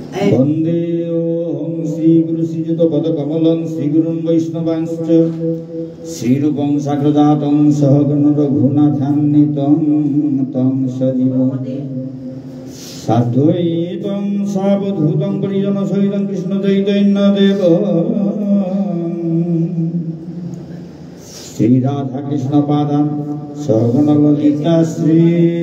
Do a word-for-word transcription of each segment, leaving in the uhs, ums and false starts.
वन्देऽहं श्रीगुरुश्रीयुतपदकमलं श्रीगुरून् वैष्णवांश्च श्रीरूपं साग्रजातं सहगणरघुनाथान्वितं तं सजीवं साद्वैतं सावधूतं परिजनसहितं कृष्णचैतन्यदेवं श्रीराधाकृष्णपादान् सहगणललिता श्रीविशाखान्वितांश्च।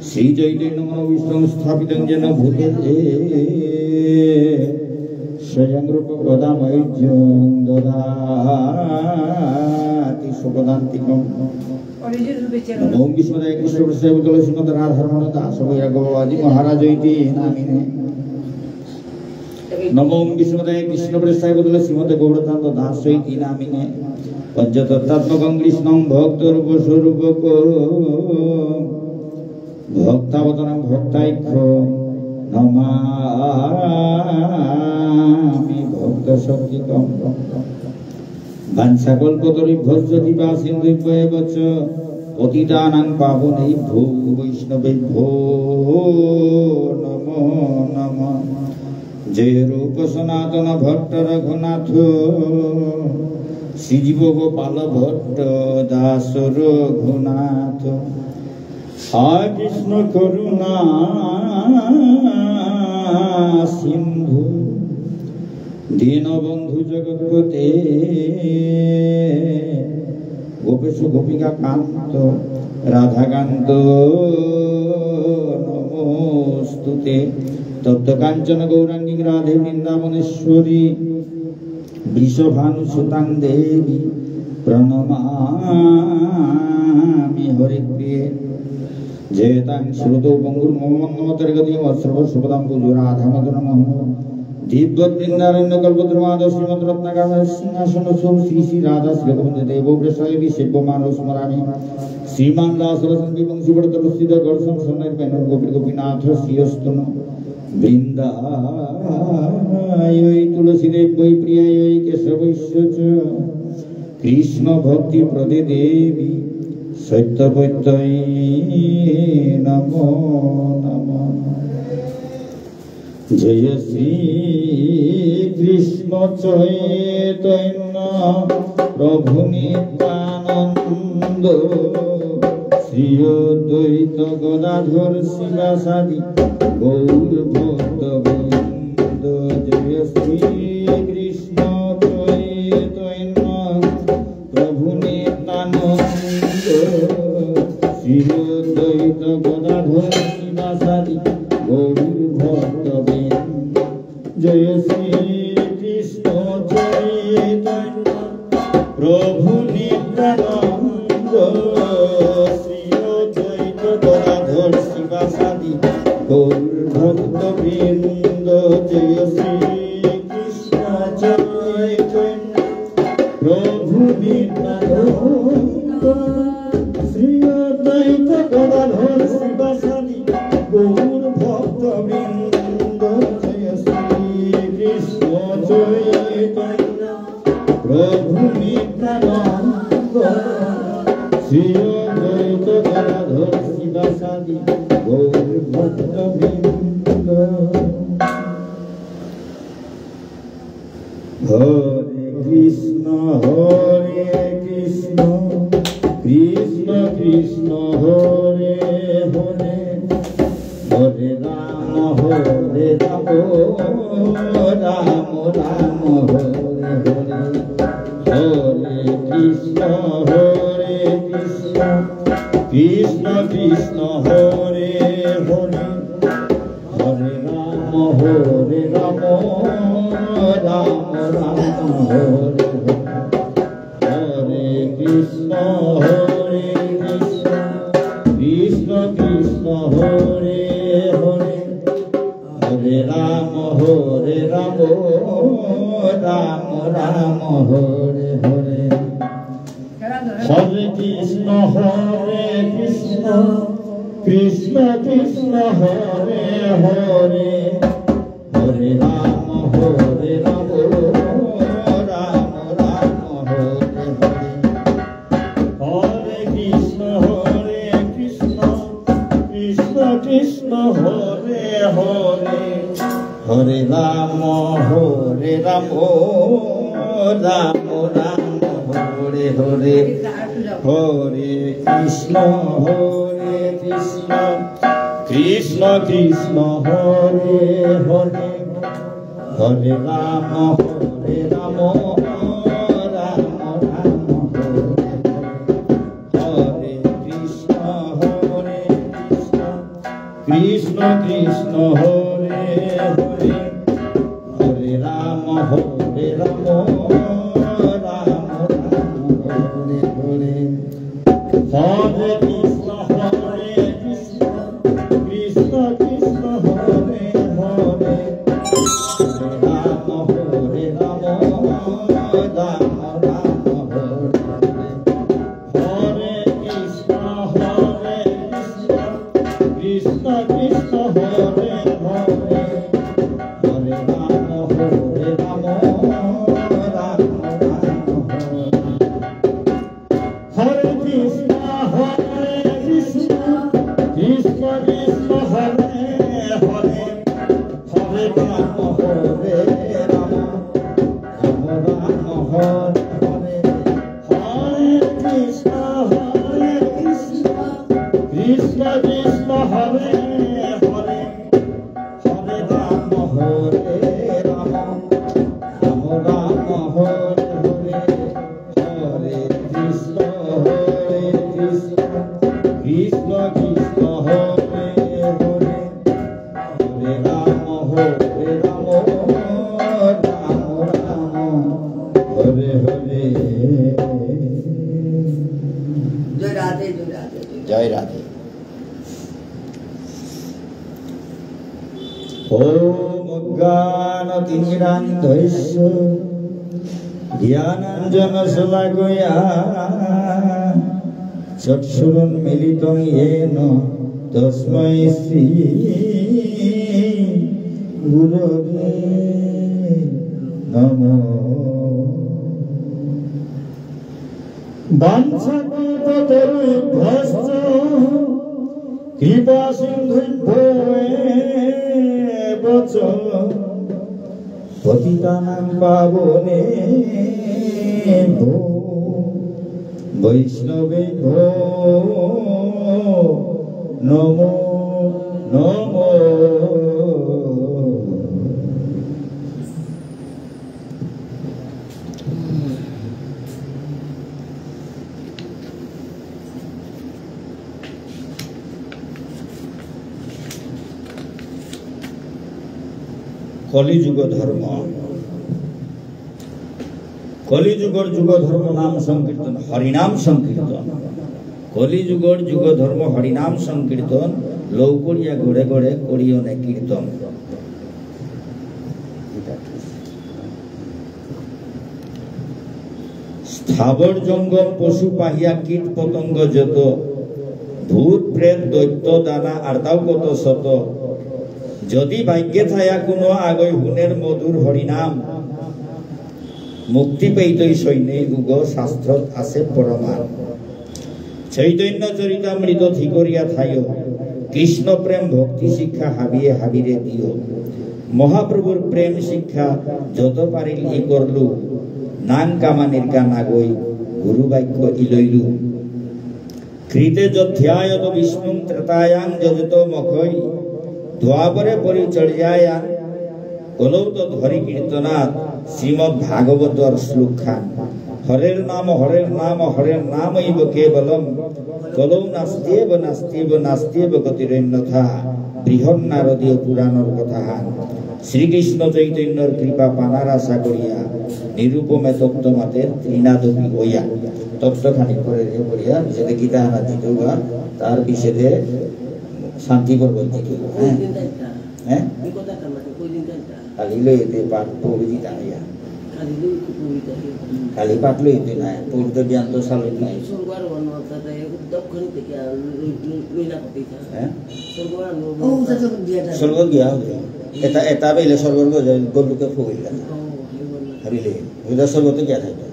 श्रीचैतन्यमनोभीष्टं स्थापितं येन भूतले स्वयं रूपं कदा मह्यं ददाति स्वपदान्तिकम्। नमो ॐ विष्णुपदाय कृष्णप्रेष्ठाय भूतले श्रीमते राधारमण दास वैराग्य बाबाजी महाराज इति नामिने। नमो ॐ विष्णुपदाय कृष्णप्रेष्ठाय भूतले श्रीमते गौरचंद्र दास इति नामिने। पञ्चतत्त्वात्मकं कृष्णं भक्तरूप स्वरूपकं भक्तावतारं भक्ताख्यं नमामि भक्तशक्तिकम्। वाञ्छाकल्पतरुभ्यश्च कृपासिन्धुभ्य एव च पतितानां पावनेभ्यो वैष्णवेभ्यो नमो नमः। जय रूप सनातन भट्ट रघुनाथ, श्रीजीव गोपाल भट्ट दास रघुनाथ। হে কৃষ্ণ করুণা সিন্ধু দীনবন্ধু জগৎপতে, গোপেশ গোপিকাকান্ত রাধাকান্ত নমোস্তুতে। তপ্তকাঞ্চনগৌরাঙ্গী রাধে বৃন্দাবনেশ্বরী, বৃষভানুসুতাং দেবী প্রণমামি হরিপ্রিয়ে। জয়তাং সুরতৌ পঙ্গোর্মম মন্দমতের্গতী মৎসর্বস্বপদাম্ভোজৌ রাধামদনমোহনৌ। দিব্যবৃন্দারণ্যকল্পদ্রুমাধঃ শ্রীমদ্রত্নাগারঃ সিংহাসনস্থৌ শ্রীশ্রীরাধাশ্রীলগোবিন্দদেবৌ প্রেষ্ঠালীভিঃ সেব্যমানৌ স্মরামি। শ্রীমান্ রাসরসারম্ভী বংশীবটতটস্থিতঃ কর্ষন্ বেণুস্বনৈর্গোপীর্গোপীনাথঃ শ্রিয়েঽস্তু নঃ। বৃন্দায়ৈ তুলসীদেব্যৈ প্রিয়ায়ৈ কেশবস্য চ। কৃষ্ণভক্তিপ্রদে দেবী সত্যবত্যৈ নমো নমঃ। জয় শ্রীকৃষ্ণ চৈতন্য প্রভু নিত্যানন্দ, শ্রীঅদ্বৈত গদাধর শ্রীবাসাদি গৌরভক্তবৃন্দ। জয় শ্রীকৃষ্ণ চৈতন্য প্রভু নিত্যানন্দ, শ্রীঅদ্বৈত গদাধর শ্রীবাসাদি গৌরভক্তবৃন্দ। জয় শ্রীকৃষ্ণ চৈতন্য প্রভু নিত্যানন্দ, শ্রীঅদ্বৈত গদাধর শ্রীবাসাদি গৌরভক্তবৃন্দ। জয় শ্রীকৃষ্ণ চৈতন্য প্রভু নিত্যানন্দ, শ্রীঅদ্বৈত গদাধর শ্রীবাসাদি গৌরভক্তবৃন্দ। জয় শ্রীকৃষ্ণ চৈতন্য প্রভু নিত্যানন্দ, শ্রীঅদ্বৈত গদাধর শ্রীবাসাদি গৌরভক্তবৃন্দ। হরে কৃষ্ণ, হরে কৃষ্ণ, কৃষ্ণ কৃষ্ণ, হরে হরে, হরে রাম, হরে রাম, রাম রাম, হরে হরে। হরে কৃষ্ণ, হরে কৃষ্ণ, কৃষ্ণ কৃষ্ণ, হরে হরে। হরে রাম, হরে রাম, রাম রাম, হরে হরে। হরে কৃষ্ণ, হরে কৃষ্ণ, কৃষ্ণ কৃষ্ণ, হরে হরে। হরে রাম, হরে রাম, রাম রাম, হরে হরে। হরে কৃষ্ণ, হরে কৃষ্ণ, কৃষ্ণ কৃষ্ণ, হরে হরে। হরে রাম, হরে রাম, রাম রাম, হরে হরে। হরে কৃষ্ণ, হরে রাম রাম হরে হরে, হরে কৃষ্ণ হরে কৃষ্ণ, কৃষ্ণ কৃষ্ণ হরে হরে, হরে রাম হরে রাম, রাম রাম হরে হরে, হরে কৃষ্ণ হরে কৃষ্ণ, কৃষ্ণ কৃষ্ণ হরে হরে, হরে রাম হরে রাম, রাম রাম হরে হরে। হরে কৃষ্ণ হরে কৃষ্ণ, কৃষ্ণ কৃষ্ণ হরে হরে, হরে রাম হরে রাম, রাম রাম হরে হরে। হরে কৃষ্ণ হরে কৃষ্ণ, কৃষ্ণ কৃষ্ণ হরে হরে, হরে রাম হরে রাম, রাম রাম হরে। হরে কৃষ্ণ হরে কৃষ্ণ, কৃষ্ণ কৃষ্ণ হরে হরে, হরে রাম হরে রাম, রাম রাম হরে হরে। হরে কৃষ্ণ হরে কৃষ্ণ, কৃষ্ণ কৃষ্ণ হরে হরে, হরে রাম হরে রাম, রাম রাম হরে হরে। হরে কৃষ্ণ হরে কৃষ্ণ, কৃষ্ণ কৃষ্ণ হরে হরে, হরে রাম হরে রাম, রাম রাম হরে হরে। জয় রাধে, জয় রাধে, জয় রাধে। জয় রাধে। ॐ अज्ञानतिमिरान्धस्य ज्ञानाञ्जनशलाकया चक्षुरुन्मीलितं येन तस्मै श्री गुरवे नमः। वाञ्छाकल्पतरुभ्यश्च कृपासिन्धुभ्यो एव च पतितानां पावनेभ्यो वैष्णवेभ्यो नमो नमः। কলিযুগ ধর্ম। কলিযুগর যুগ ধর্ম নাম সংকীর্তন, হরিনাম সংকীর্তন। কলিযুগর যুগ ধর্ম হরিনাম সংকীর্তন, লৌকরিয়া ঘরে ঘরে করিও নে কীর্তন। স্থাবর জঙ্গম পশু পাহিয়া কীট পতঙ্গ যত, ভূত প্রেত দৈত্য দানা আরতাও কত শত। যদি ভাগ্যে থায়া কোনো আগই হুনের মধুর হরিনাম, মুক্তি পেইতই সৈন্যই উগ শাস্ত্রত আছে প্রমাণ। চৈতন্য চরিতামৃত থিকরিয়া থাইও, কৃষ্ণ প্রেম ভক্তি শিক্ষা হাবিয়ে হাবিরে দিও। মহাপ্রভুর প্রেম শিক্ষা যত পারিল ই করলু, নাং কামানির কা নাগই গুরু বাক্য ইলইলু। কৃতে যধ্যায়ত বিষ্ণুং ত্রেতায়াং যজত মখৈ। দ্বাপরে পরিচর্যায়াং কলৌ তদ হরি কীর্তনাৎ। শ্রীমদ্ ভাগবতর শ্লোকহান। হরের নাম, হরের নাম, হরের নামৈব কেবলম। কলৌ নাস্ত্যেব, নাস্ত্যেব, নাস্ত্যেব গতিরন্যথা। বৃহন্নারদীয় পুরাণর কথাহান। শ্রীকৃষ্ণ চৈতন্যর কৃপা পানার আশা করিয়া, নিরুপমে তপ্ত মাতের তৃণাদপি হইয়া। তপ্ত খানি পরে রে পড়িয়া, বিশেষে গীতা হানা দিতে হবা, তার বিশেষে শান্তি পর্বত দিতে হবা। হ্যাঁ? হ্যাঁ? কালি লইতে পাঠ পড়ি দিতা হইয়া। কালি পাঠ লইতে নাই, পড়তে জ্ঞান তো সালুত নাই। হ্যাঁ? স্বর্গ গিয়া হবে। এটা, এটা বেলে স্বর্গ গিয়া যায়, গল্লুকে ফুকিল না। ভাবিলে, ওইটা স্বর্গ তো গিয়া থাকে।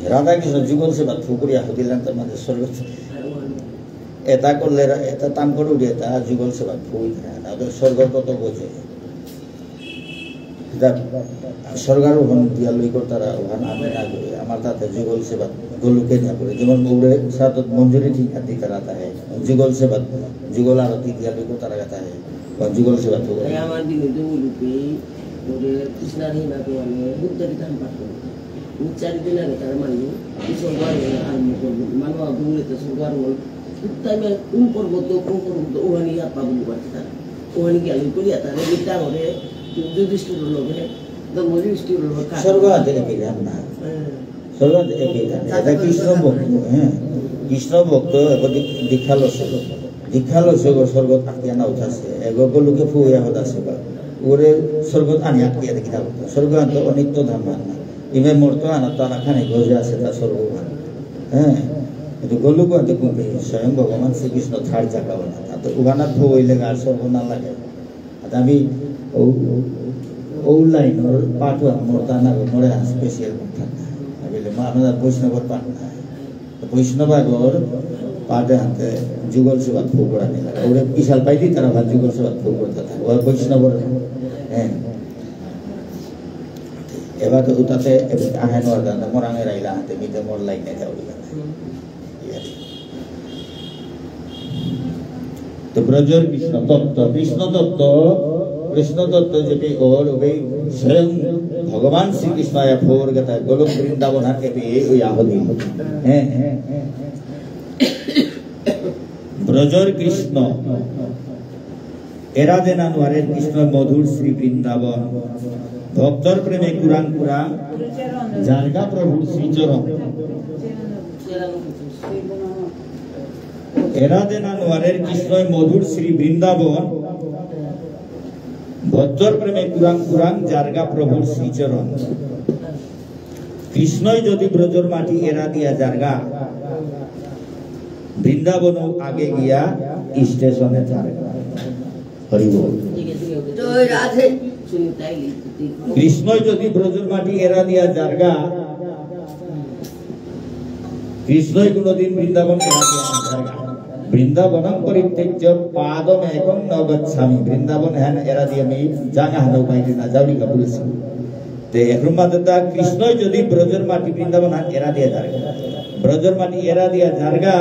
রাধা কৃষ্ণ যুগল সেবা ফুকুরিয়া হতিলেন তো মানে স্বর্গ। এটা করলে রা-, এটা তাম করে উঠে, এটা যুগল সেবা ফুকিল না। না তো স্বর্গ কত বোঝে। তা স্বর্গারোহণ দিয়া লই করতারা ওহান আমি না করি, আমার তাতে যুগল সেবা গোলকে না করে, যেমন মৌরে সাত মঞ্জুরি ঠিক আদি তারা তাহে যুগল সেবা, যুগল আরতি দিয়া লই করতারা তাহে বা যুগল সেবা তো করে। তাই আমার দিনে তো বলুকে ওরে কৃষ্ণার হিনা তো মানে বুদ্ধ কি ধাম পাঠ করে। উচ্চারিত না করে তার মানে এই স্বর্গারোহণ আরম্ভ করবো। মানব আগুন তো স্বর্গারোহণ। তাই মানে কোন পর্বত, কোন পর্বত ওহানি আর পাবন করতে তারা। ওহানি গেল করিয়া তারা এটা ওরে যুধিষ্ঠির লোকে, তো যুধিষ্ঠির লোক স্বর্গ আতে একে যান না। হ্যাঁ। স্বর্গ আতে একে যান না। এটা কৃষ্ণ ভক্ত, হ্যাঁ। কৃষ্ণ ভক্ত, এগো দীক-, দীক্ষা লসে। দীক্ষা লসে গো স্বর্গ আটকিয়া না উঠাছে। এগো গো লোকে ফুয়া হত আছে বা। ওরে স্বর্গ আনি আটকিয়া দেখি থাকতো। স্বর্গ আনতে অনিত্য ধাম মান না। ইমে মরতো আনা তারা খানি গজে আছে তা স্বর্গ মান। হ্যাঁ। কিন্তু গো লোক আনতে কুম্পে স্বয়ং ভগবান শ্রীকৃষ্ণ থার জায়গা বানা। তা তো উগানা ফুয়া হইলে গা স্বর্গ না লাগে। আচ্ছা, আমি ও, ও, ও লাইনর পাঠ মোর তা না, মোরে হান স্পেশাল পাঠ না। আমি বলে, মা, আমরা বৈষ্ণবর পাঠ না। তো বৈষ্ণব আগর পাঠে হাতে যুগল সেবা ফুকরা নিলা। ওরে বিশাল পাইলি তারা ভাত যুগল সেবা ফুকরা থাকে। ওরা বৈষ্ণবর, হ্যাঁ। এবার তো উতাতে এবার আহে নোয়ার দান, মোর আঙে রাইলা হাতে, মিতে মোর লাইনে যাওয়া। তো ব্রজর কৃষ্ণ তত্ত্ব, কৃষ্ণ তত্ত্ব, কৃষ্ণ তত্ত্ব যেটি ওর ওই স্বয়ং ভগবান শ্রীকৃষ্ণ আয়া ফোর গেতা গোলক বৃন্দাবন হাতে পেয়ে ওই আহদি। হ্যাঁ, হ্যাঁ, হ্যাঁ। ব্রজর কৃষ্ণ। এরা দেনা নোয়ারের কৃষ্ণ মধুর শ্রী বৃন্দাবন। ভক্তর প্রেমে কুরাং কুরাং জারগা প্রভুর শ্রীচরণ। এরা দেনা নোয়ারের কৃষ্ণ মধুর শ্রী বৃন্দাবন। ভক্তর প্রেমে কুরাং কুরাং জারগা প্রভুর শ্রীচরণ। কৃষ্ণই যদি ব্রজর মাটি এরা দিয়া জারগা, বৃন্দাবনও আগে গিয়া স্টেশনে জারগা। হরি বল। জয় রাধে। কৃষ্ণই যদি ব্রজর মাটি এরা দিয়া জারগা, কৃষ্ণই কোনোদিন বৃন্দাবন এরা দিয়া না জারগা। বৃন্দাবনং পরিত্যজ্য পাদমেকং ন গচ্ছামি। বৃন্দাবন হ্যান এরা দিয়া আমি জাগা হানো বাইরে না যাওরি গা বলেছি। তে এখন মাতে তা কৃষ্ণই যদি ব্রজর মাটি বৃন্দাবন হান এরা দিয়া জারগা, ব্রজর মাটি এরা দিয়া জারগা,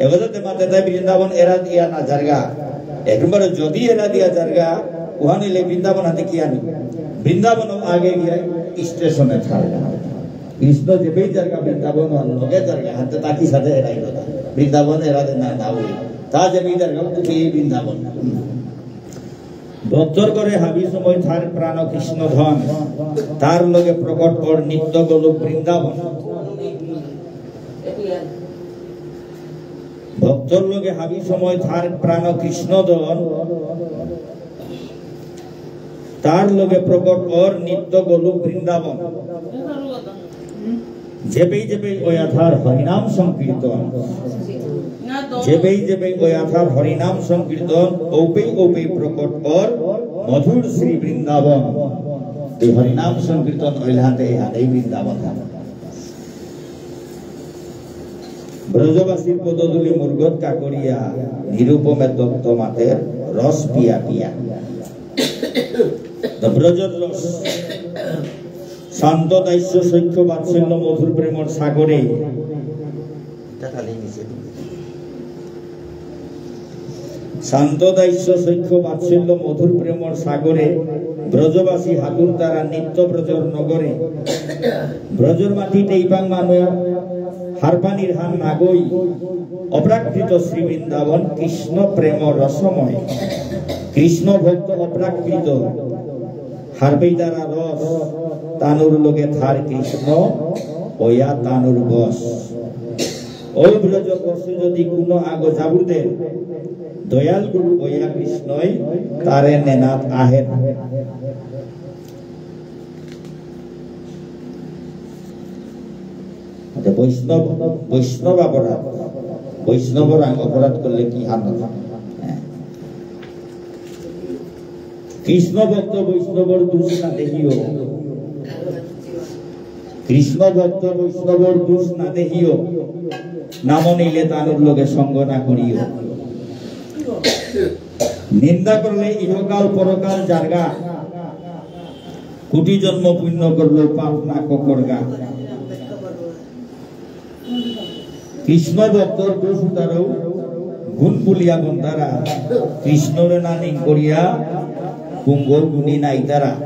এগোতে মাতে তাই বৃন্দাবন এরা দিয়া না জারগা। এখন বারো যদি এরা দিয়া জারগা, ওহান ইলে বৃন্দাবন হাতে কি আনি? বৃন্দাবন আগে গিয়া স্টেশনে জারগা। কৃষ্ণ যেবেই জারগা বৃন্দাবন ওহান লগে জারগা, হাতে তাকি সাথে এরাই কথা। বৃন্দাবন এরা দে না, না উড়ি। তা যেবেই জারগা, উঠেই বৃন্দাবন। ভক্তর ঘরে হাবি সময় থার প্রাণ কৃষ্ণ ধন, তার লগে প্রকট অর নিত্য গোলক বৃন্দাবন। ভক্তর লগে হাবি সময় থার প্রাণ কৃষ্ণ ধন, তার লগে প্রকট অর নিত্য গোলক বৃন্দাবন। যেবেই যেবেই ওয়াথার হরিনাম সংকীর্তন, যেবেই যেবেই ওয়াথার হরিনাম সংকীর্তন, ওপেই ওপেই প্রকট অর মধুর শ্রী বৃন্দাবন। এই হরিনাম সংকীর্তন ওইলাতে হাতেই বৃন্দাবন থাকে। ব্রজবাসীর পদধূলি মুরগত কাকরিয়া, নিরুপমে তপ্ত মাতের রস পিয়া পিয়া। তো ব্রজর রস, শান্ত দাস্য সখ্য বাৎসল্য মধুর প্রেমর সাগরে, শান্ত দাস্য সখ্য বাৎসল্য মধুর প্রেমর সাগরে ব্রজবাসী হাতুর তারা নিত্য ব্রজর নগরে। ব্রজর মাটিতে ইবাং মানু হারপানির হান নাগই। অপ্রাকৃত শ্রী বৃন্দাবন কৃষ্ণ প্রেম রসময়। কৃষ্ণ ভক্ত অপ্রাকৃত হারপেইতারা রস, তানুর লগে থার কৃষ্ণ, ওয়া তানুর বস। ও ব্রজ বসে যদি কোনো আগ জাবুর দেন, দয়াল গুরু ওয়া কৃষ্ণই তারে নেনাত আহেন। আচ্ছা, বৈষ্ণব, বৈষ্ণব অপরাধ, বৈষ্ণবরাং অপরাধ করলে কি হান হয়? হ্যাঁ। কৃষ্ণ ভক্ত বৈষ্ণবর দুষ না দেখিও। কৃষ্ণ ভক্ত বৈষ্ণবর দুষ না দেখিও। নাম নিলে তানুর লগে সঙ্গ না করিও। নিন্দা করলে ইহকাল পরকাল জারগা। কোটি জন্ম পুণ্য করলেও পাপ না ককরগা। কৃষ্ণ ভক্তর দোষ উতারও গুণ বুলিয়া গন্তারা, কৃষ্ণরে না নিং করিয়া কুঙ্গর গুণী নাইতারা।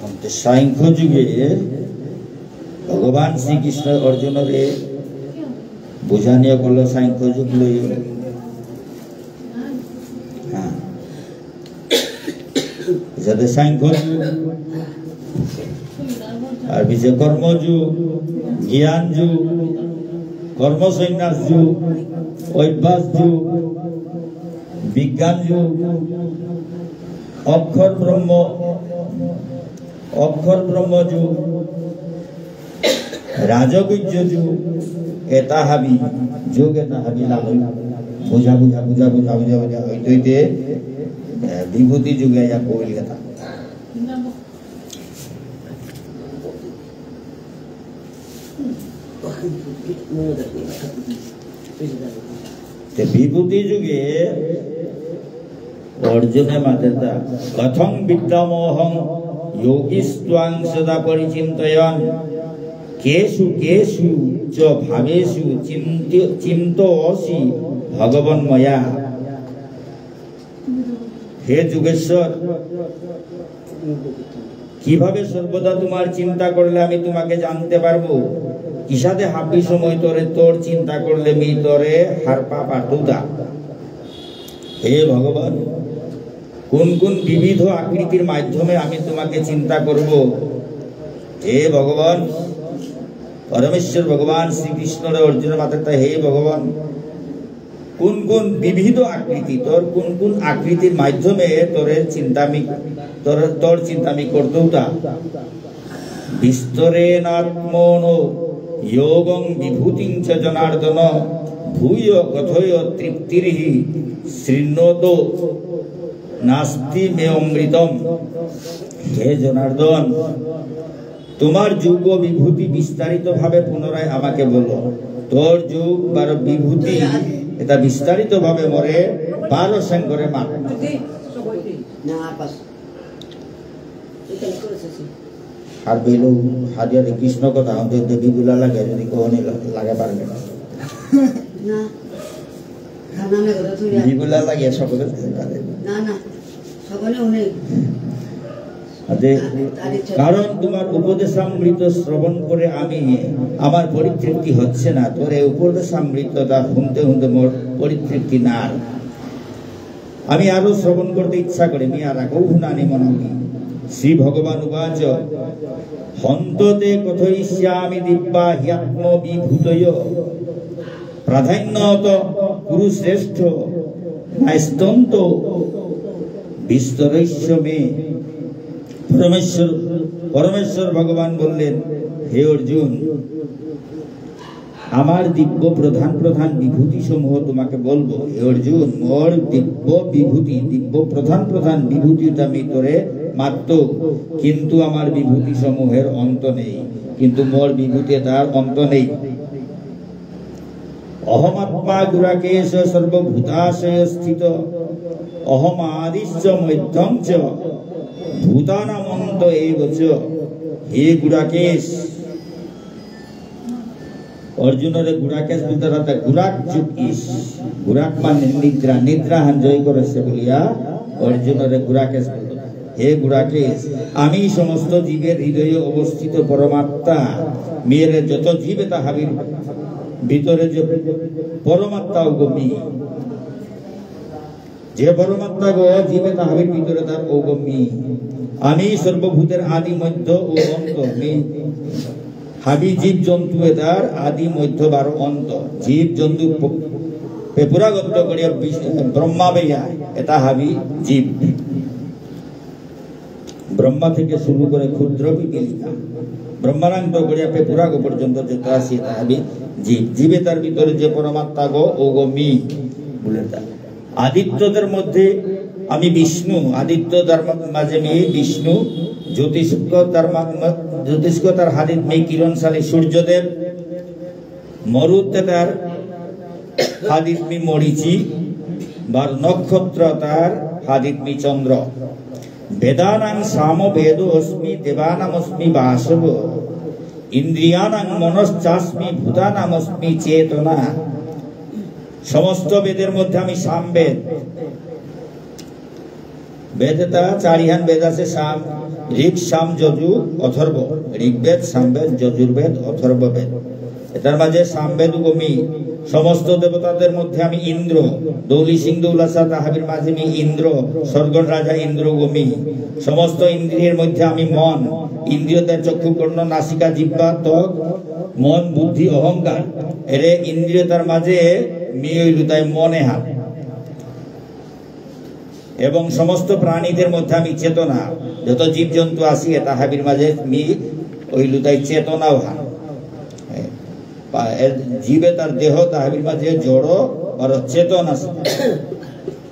অন্তে সাংখ্য যুগে ভগবান শ্রীকৃষ্ণ অর্জুনরে বুঝানিয়া করল সাংখ্য যুগ লই। হ্যাঁ। যাতে সাংখ্য যুগ, আর পিছে কর্মযুগ, জ্ঞান যুগ, কর্মসন্ন্যাস যুগ, অভ্যাস যুগ, বিজ্ঞান যুগ, অক্ষর ব্রহ্ম, অক্ষর ব্রহ্ম যুগ, রাজগুহ্য যুগ, এতা হাবি, যুগ এতা হাবি লালন। বুঝা, বুঝা, বুঝা, বুঝা, বুঝা, বুঝা, হইতে হইতে, এ, বিভূতি যুগে ইয়া কইল কথা। তে বিভূতি যুগে অর্জুনে মাতেতা, "কথং বিদ্যামহং যোগীস্ত্বাং সদা পরিচিন্তয়ন। কেষু কেষু চ ভাবেষু চিন্তি-, চিন্তোঽসি ভগবন্ময়া।" হে যোগেশ্বর, কিভাবে সর্বদা তোমার চিন্তা করলে আমি তোমাকে জানতে পারবো? কিসাদে হাবি সময় তোরে, তোর চিন্তা করলে মি তোরে হারপা পারতুতা? হে ভগবান, কোন কোন বিবিধ আকৃতির মাধ্যমে আমি তোমাকে চিন্তা করব? হে ভগবান, পরমেশ্বর ভগবান শ্রীকৃষ্ণরে অর্জুন মাতেতা, হে ভগবান, কোন কোন বিবিধ আকৃতি, তোর কোন কোন আকৃতির মাধ্যমে তোরে চিন্তা আমি, তোর, তোর চিন্তা আমি করতৌতা? বিস্তরেণাত্মনো যোগং বিভূতিং চ জনার্দন, ভূয় কথয় তৃপ্তির্হি শৃণ্বতো নাস্তি মে অমৃতম। হে জনার্দন, তোমার যোগ ও বিভূতি বিস্তারিতভাবে পুনরায় আমাকে বলো। তোর যোগ বারো বিভূতি, এতা বিস্তারিতভাবে মোরে বারো সেন করে মাত। না, পাস। আর বেলু হাজারে কৃষ্ণ কথা হতে হতে বিবুলা লাগে, যদি কোহনি লাগে পারবে না। না। বিবুলা লাগে সকলে পারে। না, না। সকলে উনি। আদে, কারণ তোমার উপদেশামৃত শ্রবণ করে আমি, আমার পরিতৃপ্তি হচ্ছে না। তোর এই উপদেশামৃতটা হুনতে হুনতে মোর পরিতৃপ্তি নার। আমি আরো শ্রবণ করতে ইচ্ছা করি, মি আর আগেও হুনানি মনে হয়। শ্রী ভগবান উবাচ, হন্ত তে কথয়িষ্যামি দিব্যা হ্যাত্মবিভূতয়। প্রাধান্যত কুরুশ্রেষ্ঠ নাস্ত্যন্ত বিস্তরস্য মে। পরমেশ্বর, পরমেশ্বর ভগবান বললেন, হে অর্জুন, আমার দিব্য প্রধান প্রধান বিভূতি সমূহ তোমাকে বলবো। হে অর্জুন, মোর দিব্য বিভূতি, দিব্য প্রধান প্রধান বিভূতি আমি তোরে মাত্ত, কিন্তু আমার বিভূতি সমূহের অন্ত নেই, কিন্তু মোর বিভূতি তার অন্ত নেই। অহমাত্মা গুড়াকেশ সর্বভূতাশয় স্থিত, অহমাদিশ্চ মধ্যং চ ভূতানামন্ত এব চ। হে গুড়াকেশ, অর্জুনরে গুড়াকেশ বুলতারাতা, গুড়াক যুগ ইস। গুড়াক মানে নিদ্রা, নিদ্রা হান জয় করেসে বুলিয়া অর্জুনরে গুড়াকেশ বুলতারা। হে গুড়াকেশ, আমি সমস্ত জীবের হৃদয়ে অবস্থিত পরমাত্মা। মেরে যত জীব এতা হাবির ভিতরে যে পরমাত্মা উগ মি। যে পরমাত্মা গো জীব এতা হাবির ভিতরে তার উগ মি। আমি সর্বভূতের আদি মধ্য ও অন্ত। মি হাবি জীব জন্তু এতার আদি মধ্য বারো অন্ত। জীব জন্তু প-, পেপুরাগত্ত করিয়া বিশ-, ব্রহ্মা বেয়া এতা হাবি জীব। ব্রহ্মা থেকে শুরু করে ক্ষুদ্র পিপীলিকা, ব্রহ্মারাংত করিয়া পেপুরাগ পর্যন্ত যেতা আসি এতা হাবি জীব। জীব এতার ভিতরে যে পরমাত্মা গো, উগ মি বুলে তা। আদিত্যদের মধ্যে আমি বিষ্ণু, আদিত্য তার মা-, মাঝে মি বিষ্ণু, জ্যোতিষ্ক তার মা-, মা-, জ্যোতিষ্ক তার হাদিত মি কিরণশালী সূর্যদেব, মরুত তার হাদিত মি মরিচি, বার নক্ষত্র তার হাদিত মি চন্দ্র। বেদানাং সাম বেদ অস্মি, দেবানামস্মি বাসব। ইন্দ্রিয়াণাং মনশ্চাস্মি, ভূতানামস্মি চেতনা। সমস্ত বেদের মধ্যে আমি সামবেদ। বেদ এটা চারিহান বেদ আছে, সাম, ঋক, সাম, যজু, অথর্ব। ঋগ্বেদ, সামবেদ, যজুর্বেদ, অথর্ববেদ। এটার মাঝে সামবেদ গো মি। সমস্ত দেবতাদের মধ্যে আমি ইন্দ্র, দৌলি সিং দৌলাসা তাহাবির মাঝে মি ইন্দ্র, স্বর্গর রাজা ইন্দ্র গো মি। সমস্ত ইন্দ্রিয়ের মধ্যে আমি মন, ইন্দ্রিয় তার চক্ষু, কর্ণ, নাসিকা, জিহ্বা, ত্বক, মন, বুদ্ধি, অহংকার। এরে ইন্দ্রিয় তার মাঝে মি হইল তাই মনে হাত। এবং সমস্ত প্রাণীদের মধ্যে আমি চেতনা, যত জীবজন্তু আসি, এটা হাবির মাঝে মি ওই লুতাই চেতনাও হান। এ, পা-, এ, জীবে তার দেহ, তা হাবির মাঝে জড় আর চেতন আছে।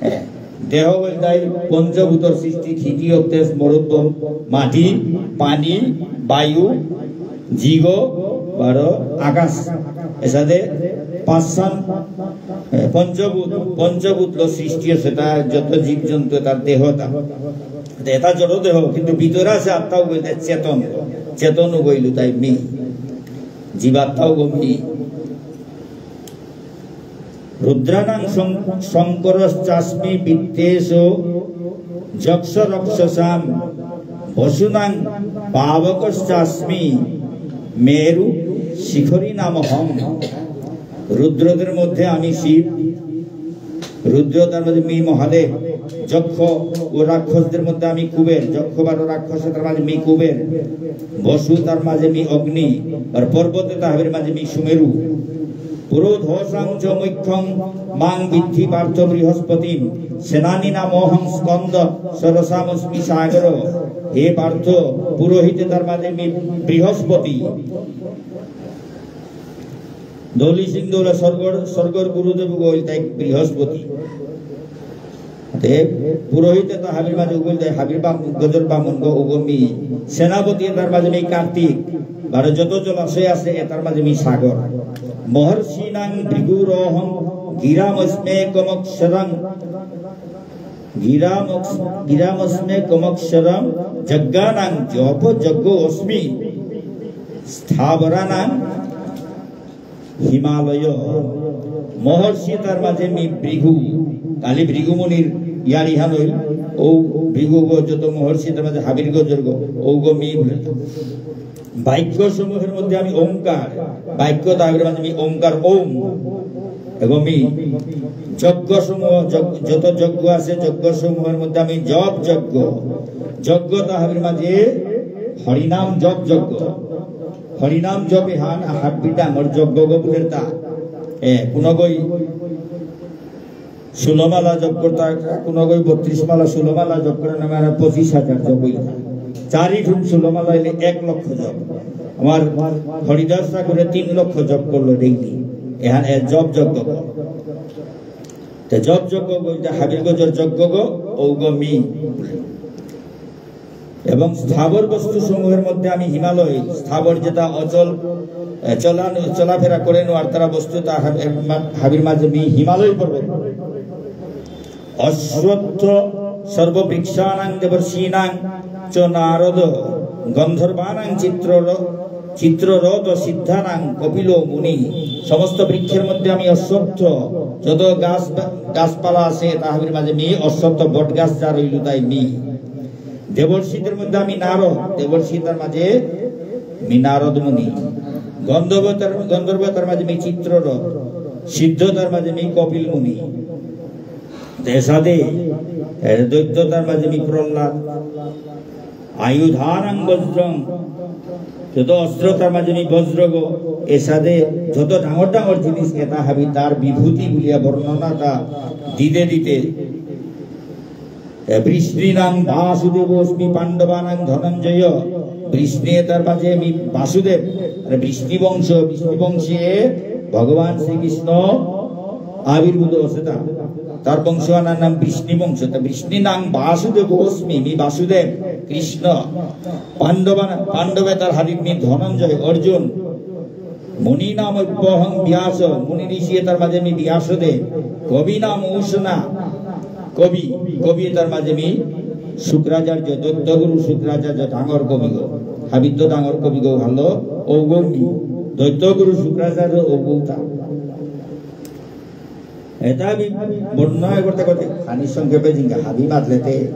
এ, দেহ বলতে পঞ্চভূতর সৃষ্টি, ক্ষিতি, অপ, তেজ, মরুৎ, মাটি, পানি, বায়ু, জিগ, বারো আকাশ। এসাদে পাঁচহান, এ, পঞ্চভূত, পঞ্চভূতলো সৃষ্টি আছে, তা যত জীবজন্তু, তার দেহ তা। তে এটা জড় দেহ, কিন্তু ভিতরে আছে আত্মাও বলতে চেতন। চেতন গইলু তাই মি। জীবাত্মাও গো মি। রুদ্রাণাং শং-, শঙ্করশ্চাস্মি বিত্তেষু যক্ষরক্ষসাম্। বসূনাং পাবকশ্চাস্মি মেরু শিখরিণামহম্। রুদ্রদের মধ্যে আমি শিব, রুদ্র তার মাঝে মি মহাদেব, যক্ষ ও রাক্ষসদের মধ্যে আমি কুবের, যক্ষ বারো রাক্ষস তার মাঝে মি কুবের, বসু তার মাঝে মি অগ্নি, আর পর্বতে তাহাবের মাঝে মি সুমেরু। পুরোধসাং চ মুখ্যং মাং বিদ্ধি পার্থ বৃহস্পতিম। সেনানীনামহং স্কন্দ সরসামস্মি সাগর। হে পার্থ, পুরোহিতে তার মাঝে মি বৃহস্পতি। দলি সিং দৌলা স্বর্গর, স্বর্গর গুরুদেব গো ইলতাই বৃহস্পতি। তে পুরোহিতে তো হাবির মাঝে উগো ইলতাই হাবির বাম-, গজর বামুন গো উগো মি। সেনাপতি এতার মাঝে মি কার্তিক। বারো যত জলাশয় আছে এতার মাঝে মি সাগর। মহর্ষীণাং ভৃগুরহং গিরামস্মেকমক্ষরং। গিরামক্ষ-, গিরামস্মেকমক্ষরম যজ্ঞানাং জপ যজ্ঞ অস্মি স্থাবরানাং হিমালয়। মহর্ষি তার মাঝে মি ভৃগু, কালি ভৃগু মুনির ইয়ারি হানইল, ও ভৃগু গো যত মহর্ষি তার মাঝে হাবির গজর গো, ও গো মি ভৃগু। বাক্য সমূহের মধ্যে আমি ওঙ্কার, বাক্য তাহার মাঝে আমি ওঙ্কার ওম, এবং মি যজ্ঞ সমূহ, যজ্ঞ, যত যজ্ঞ আছে, যজ্ঞ সমূহের মধ্যে আমি জপ যজ্ঞ, যজ্ঞ তাহার মাঝে হরিনাম জপ যজ্ঞ, হরিনাম জপ এহান হাব্বি ডাঙর যজ্ঞ গো বুলের তা। এ, কোনগই ষোলো মালা জপ করতা, কোনগই বত্রিশ মালা, ষোলো মালা জপ করে না, মানে পঁচিশ হাজার জপ হইল। চারি ঠুম ষোলো মালা হইলে এক লক্ষ জপ। আমার হরিদাস ঠাকুরে তিন লক্ষ জপ করলো ডেইলি। এহান এ জপ যজ্ঞ গো। তে জপ যজ্ঞ গো, এটা হাবির গজর যজ্ঞ গো, ও গো মি। এবং স্থাবর বস্তু সমূহের মধ্যে আমি হিমালয়, স্থাবর যেটা অচল, এ, চলা-, চলাফেরা করে নোয়ারতারা বস্তু, তা হাব-, এ, মা-, হাবির মাঝে মি হিমালয় পর্বত। অশ্বত্থ সর্ববৃক্ষাণাং দেবর্ষীণাং চ নারদ গন্ধর্বাণাং চিত্রর-, চিত্ররথ সিদ্ধানাং কপিল মুনি। সমস্ত বৃক্ষের মধ্যে আমি অশ্বত্থ, যত গাছ, গাছপালা আছে, তা হাবির মাঝে মি অশ্বত্থ বট গাছ যা রইল তাই মি। দেবর্ষিদের মধ্যে আমি নারদ, দেবর্ষি তার মাঝে মি নারদ মুনি। গন্ধর্ব তার, গন্ধর্ব তার মাঝে মি চিত্ররথ, সিদ্ধ তার মাঝে মি কপিল মুনি। এসাদে, এ, দৈত্য তার মাঝে মি প্রহ্লাদ। আয়ুধানাং বজ্রং, যত অস্ত্র তার মাঝে মি বজ্রগ। এসাদে যত ডাঙর ডাঙর জিনিস, এটা হাবি তার বিভূতি বুলিয়া বর্ণনাটা দিতে দিতে এ, বৃষ্ণীনাং বাসুদেবোস্মি পাণ্ডবানাং ধনঞ্জয়। বৃষ্ণী তার মাঝে আমি বাসুদেব, মানে বৃষ্ণী বংশ, বৃষ্ণী বংশে ভগবান শ্রীকৃষ্ণ আবির্ভূত হয়েছে তা। তার বংশ আনার নাম বৃষ্ণী বংশ। তা বৃষ্ণীনাং বাসুদেবোস্মি, মি বাসুদেব, কৃষ্ণ। পাণ্ডবানা-, পাণ্ডবে তার হাবিব মি ধনঞ্জয়, অর্জুন। মুনি নাম অপ্যহং ব্যাস, মুনি ঋষি এতার মাঝে মি ব্যাসদেব। কবি নাম উষ্ণা, কবি, কবি এতার মাঝে মি শুক্রাচার্য, দৈত্যগুরু শুক্রাচার্য ডাঙর কবিগ। হাবিত্ত ডাঙর কবিগ ভালো, ঔগৌনি। দৈত্যগুরু শুক্রাচার্য ঔগৌতা। এতা আমি বর্ণনা করতে করতে খানি সংক্ষেপে জিঙ্গা হাবি মাতলেতে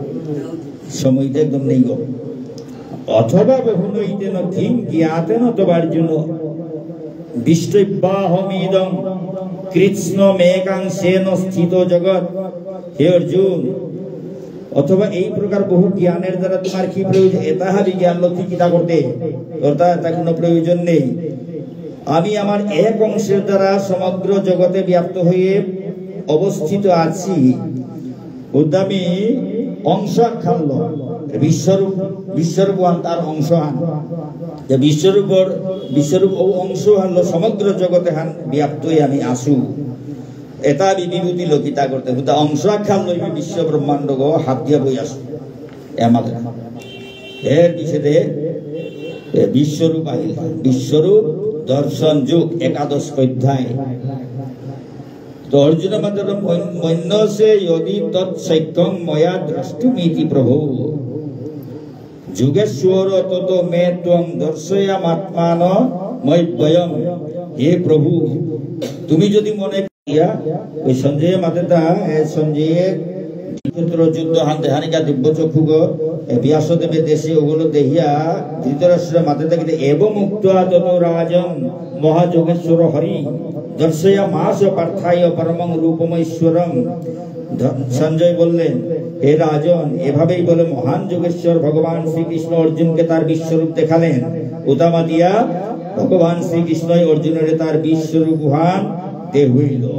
সময় তো একদম নেই গো। অথবা বহুনৈতেন কিং জ্ঞাতেন তবার্জুন। বিষ্টভ্যাহমিদং কৃৎস্নমেকাংশেন স্থিতো জগৎ। হে অর্জুন, অথবা এই প্রকার বহু জ্ঞানের দ্বারা তোমার কি প্রয়োজন? এতা হাবি জ্ঞান লতি কিতা করতে? অর্থাৎ এতা কোনো প্রয়োজন নেই। আমি আমার এক অংশের দ্বারা সমগ্র জগতে ব্যাপ্ত হয়ে অবস্থিত আছি। উদ্দামি অংশ আহানলো, বিশ্বরূপ, বিশ্বরূপ ওহান তার অংশ হান। যে বিশ্বরূপর, বিশ্বরূপ ও অংশ হানলো সমগ্র জগতে হান ব্যাপ্ত হয়ে আমি আসু। এতা বি-, বিভূতি লকিতা করতে, হুদা অংশ আহানলো এই বিশ্ব ব্রহ্মাণ্ডগ হাত দিয়া বই আসু। এমাদের। এর পিছেদে, এ, বিশ্বরূপ আহিল। বিশ্বরূপ দর্শন যোগ একাদশ অধ্যায়। তো অর্জুন মাতের মন-, মন্যসে যদি তৎসখ্যং ময়া দ্রষ্টুমিতি প্রভু। যোগেশ্বর তত মে ত্বং দর্শয়ামাত্মানমব্যয়ম। হে প্রভু, তুমি যদি মনে ইয়া, ওই সঞ্জয় মাতেতা, এ, সঞ্জয়ে কুরুক্ষেত্র যুদ্ধ হানতে হানিকা দিব্য চক্ষুগ, এ, ব্যাসদেবে দেশে ওগুলো দেহিয়া, ধৃতরাষ্ট্র মাতেতা কিতে, এবম উক্ত্বা ততো রাজন মহাযোগেশ্বর হরি দর্শয়ামাস পার্থায় পরমং রূপমৈশ্বরম। ধ-, সঞ্জয় বললেন, হে রাজন, এভাবেই বলে মহান যোগেশ্বর ভগবান শ্রীকৃষ্ণ অর্জুনকে তার বিশ্বরূপ দেখালেন। উতা মাতিয়া ভগবান শ্রীকৃষ্ণই অর্জুনরে তার বিশ্বরূপ উহান দেহুইল।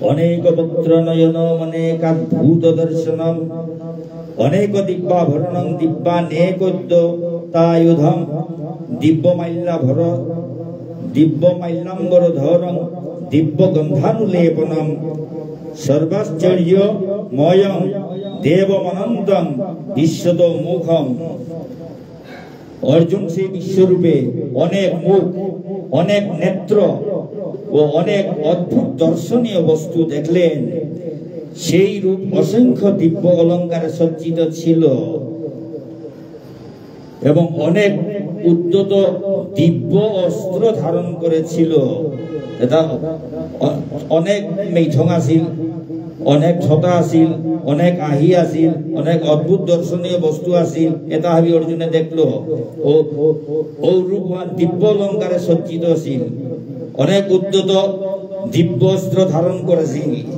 অনেক বক্ত্র নয়নম অনেকাদ্ভুত দর্শনম, অনেক দিব্যাভরণং দিব্যানেকোদ্যতায়ুধম, দিব্য মাল্যাভর, দিব্য মাল্যাম্বরধরং দিব্য গন্ধানুলেপনম, সর্বাশ্চর্যময়ং দেবমনন্তং বিশ্বতোমুখম। অর্জুন সেই বিশ্বরূপে অনেক মুখ, অনেক নেত্র ও অনেক অদ্ভুত দর্শনীয় বস্তু দেখলেন। সেই রূপ অসংখ্য দিব্য অলংকারে সজ্জিত ছিল এবং অনেক উদ্যত দিব্য অস্ত্র ধারণ করেছিল। এতা অ-, অনেক মেইথং আছিল, অনেক ছটা আছিল, অনেক আহি আছিল, অনেক অদ্ভুত দর্শনীয় বস্তু আছিল। এতা হাবি অর্জুনে দেখল। ও, ও, ও রূপহান দিব্য অলংকারে সজ্জিত আছিল, অনেক উদ্যত দিব্য অস্ত্র ধারণ করেছিল,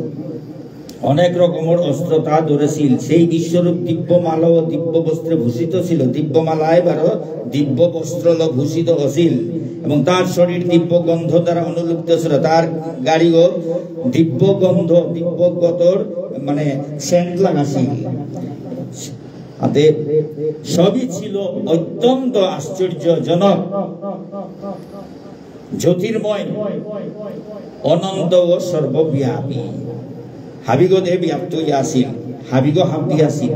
অনেক রকমর অস্ত্র তা ধরেছিল। সেই বিশ্বরূপ দিব্য মালা ও দিব্য বস্ত্রে ভূষিত ছিল। দিব্য মালায় বারো দিব্য বস্ত্রল ভূষিত আছিল এবং তার শরীর দিব্য গন্ধ দ্বারা অনুলিপ্ত ছিল। তার গাড়িও দিব্য গন্ধ, দিব্য গতর মানে সেন্ট লাগাছিল। হাতে সবই ছিল অত্যন্ত আশ্চর্যজনক। জ্যোতির্ময়, অনন্ত ও সর্বব্যাপী। হাবিগ দেহে ব্যাপ্ত হইয়া আছিল, হাবিগ হাব্বি আছিল।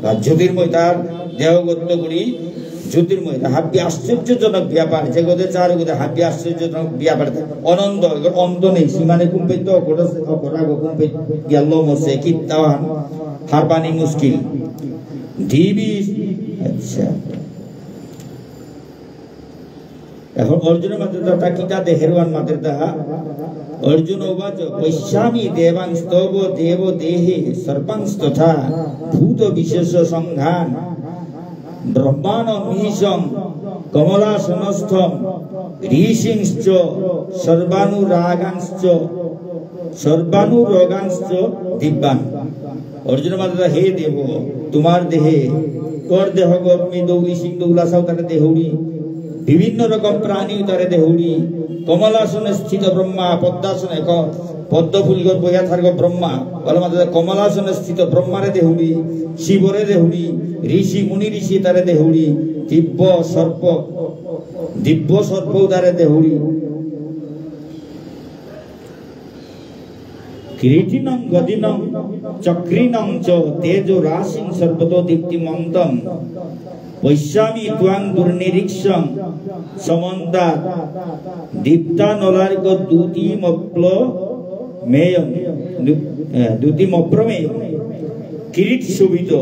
বা জ্যোতির্ময় তার দেহগত করি জ্যোতির্ময়, তা হাব্বি আশ্চর্যজনক ব্যাপার, যে গদে চার গদে হাব্বি আশ্চর্যজনক ব্যাপার। অনন্ত, এগর অন্ত নেই, সীমানে কুম্পে তো অকরা, অকরা গো কুম্পে গেল মসে, কিত্তাহান, হারপানি মুশকিল। দিবি, আচ্ছা। এখন অর্জুন মাতের তা কিতা দেহের ওহান মাতের তা। অর্জুন উবাচ, পশ্যামি দেবাংস্তব দেব দেহে সর্বাংস্তথা ভূত বিশেষ সংঘান ব্রহ্মাণমীশং কমলাসনস্থম ঋষীংশ্চ সর্বানুরাগাংশ্চ সর্বানুরগাংশ্চ দিব্যান। অর্জুন মাতের তা, হে দেব, তোমার দেহে, তোর দেহগত মি দৌলি সিং দৌলা সাউ তারে দেহুরি, বিভিন্ন রকম প্রাণী তারে দেহুরি, কমলাসনে স্থিত ব্রহ্মা, পদ্মাসনে ক-, পদ্ম ফুলগর বইয়া থার্গ ব্রহ্মা, বলে মাতের তা কমলাসনে স্থিত ব্রহ্মারে দেহুরি, শিবরে দেহুরি, ঋষি মুনি ঋষি তারে দেহুরি, দিব্য সর্প, দিব্য সর্প তারে দেহুরি। কিরীটিনং গদিনং চক্রিণং চ তেজো রাশিং সর্বতো দীপ্তিমন্তম। পশ্যামি ত্বাং দুর্নিরীক্ষং সমন্তাৎ দীপ্তানলার্ক দ্যুতিমপ্রমেয়ম, দ্যু-, এ, দ্যুতিমপ্রমেয়ম। কিরীট শোভিত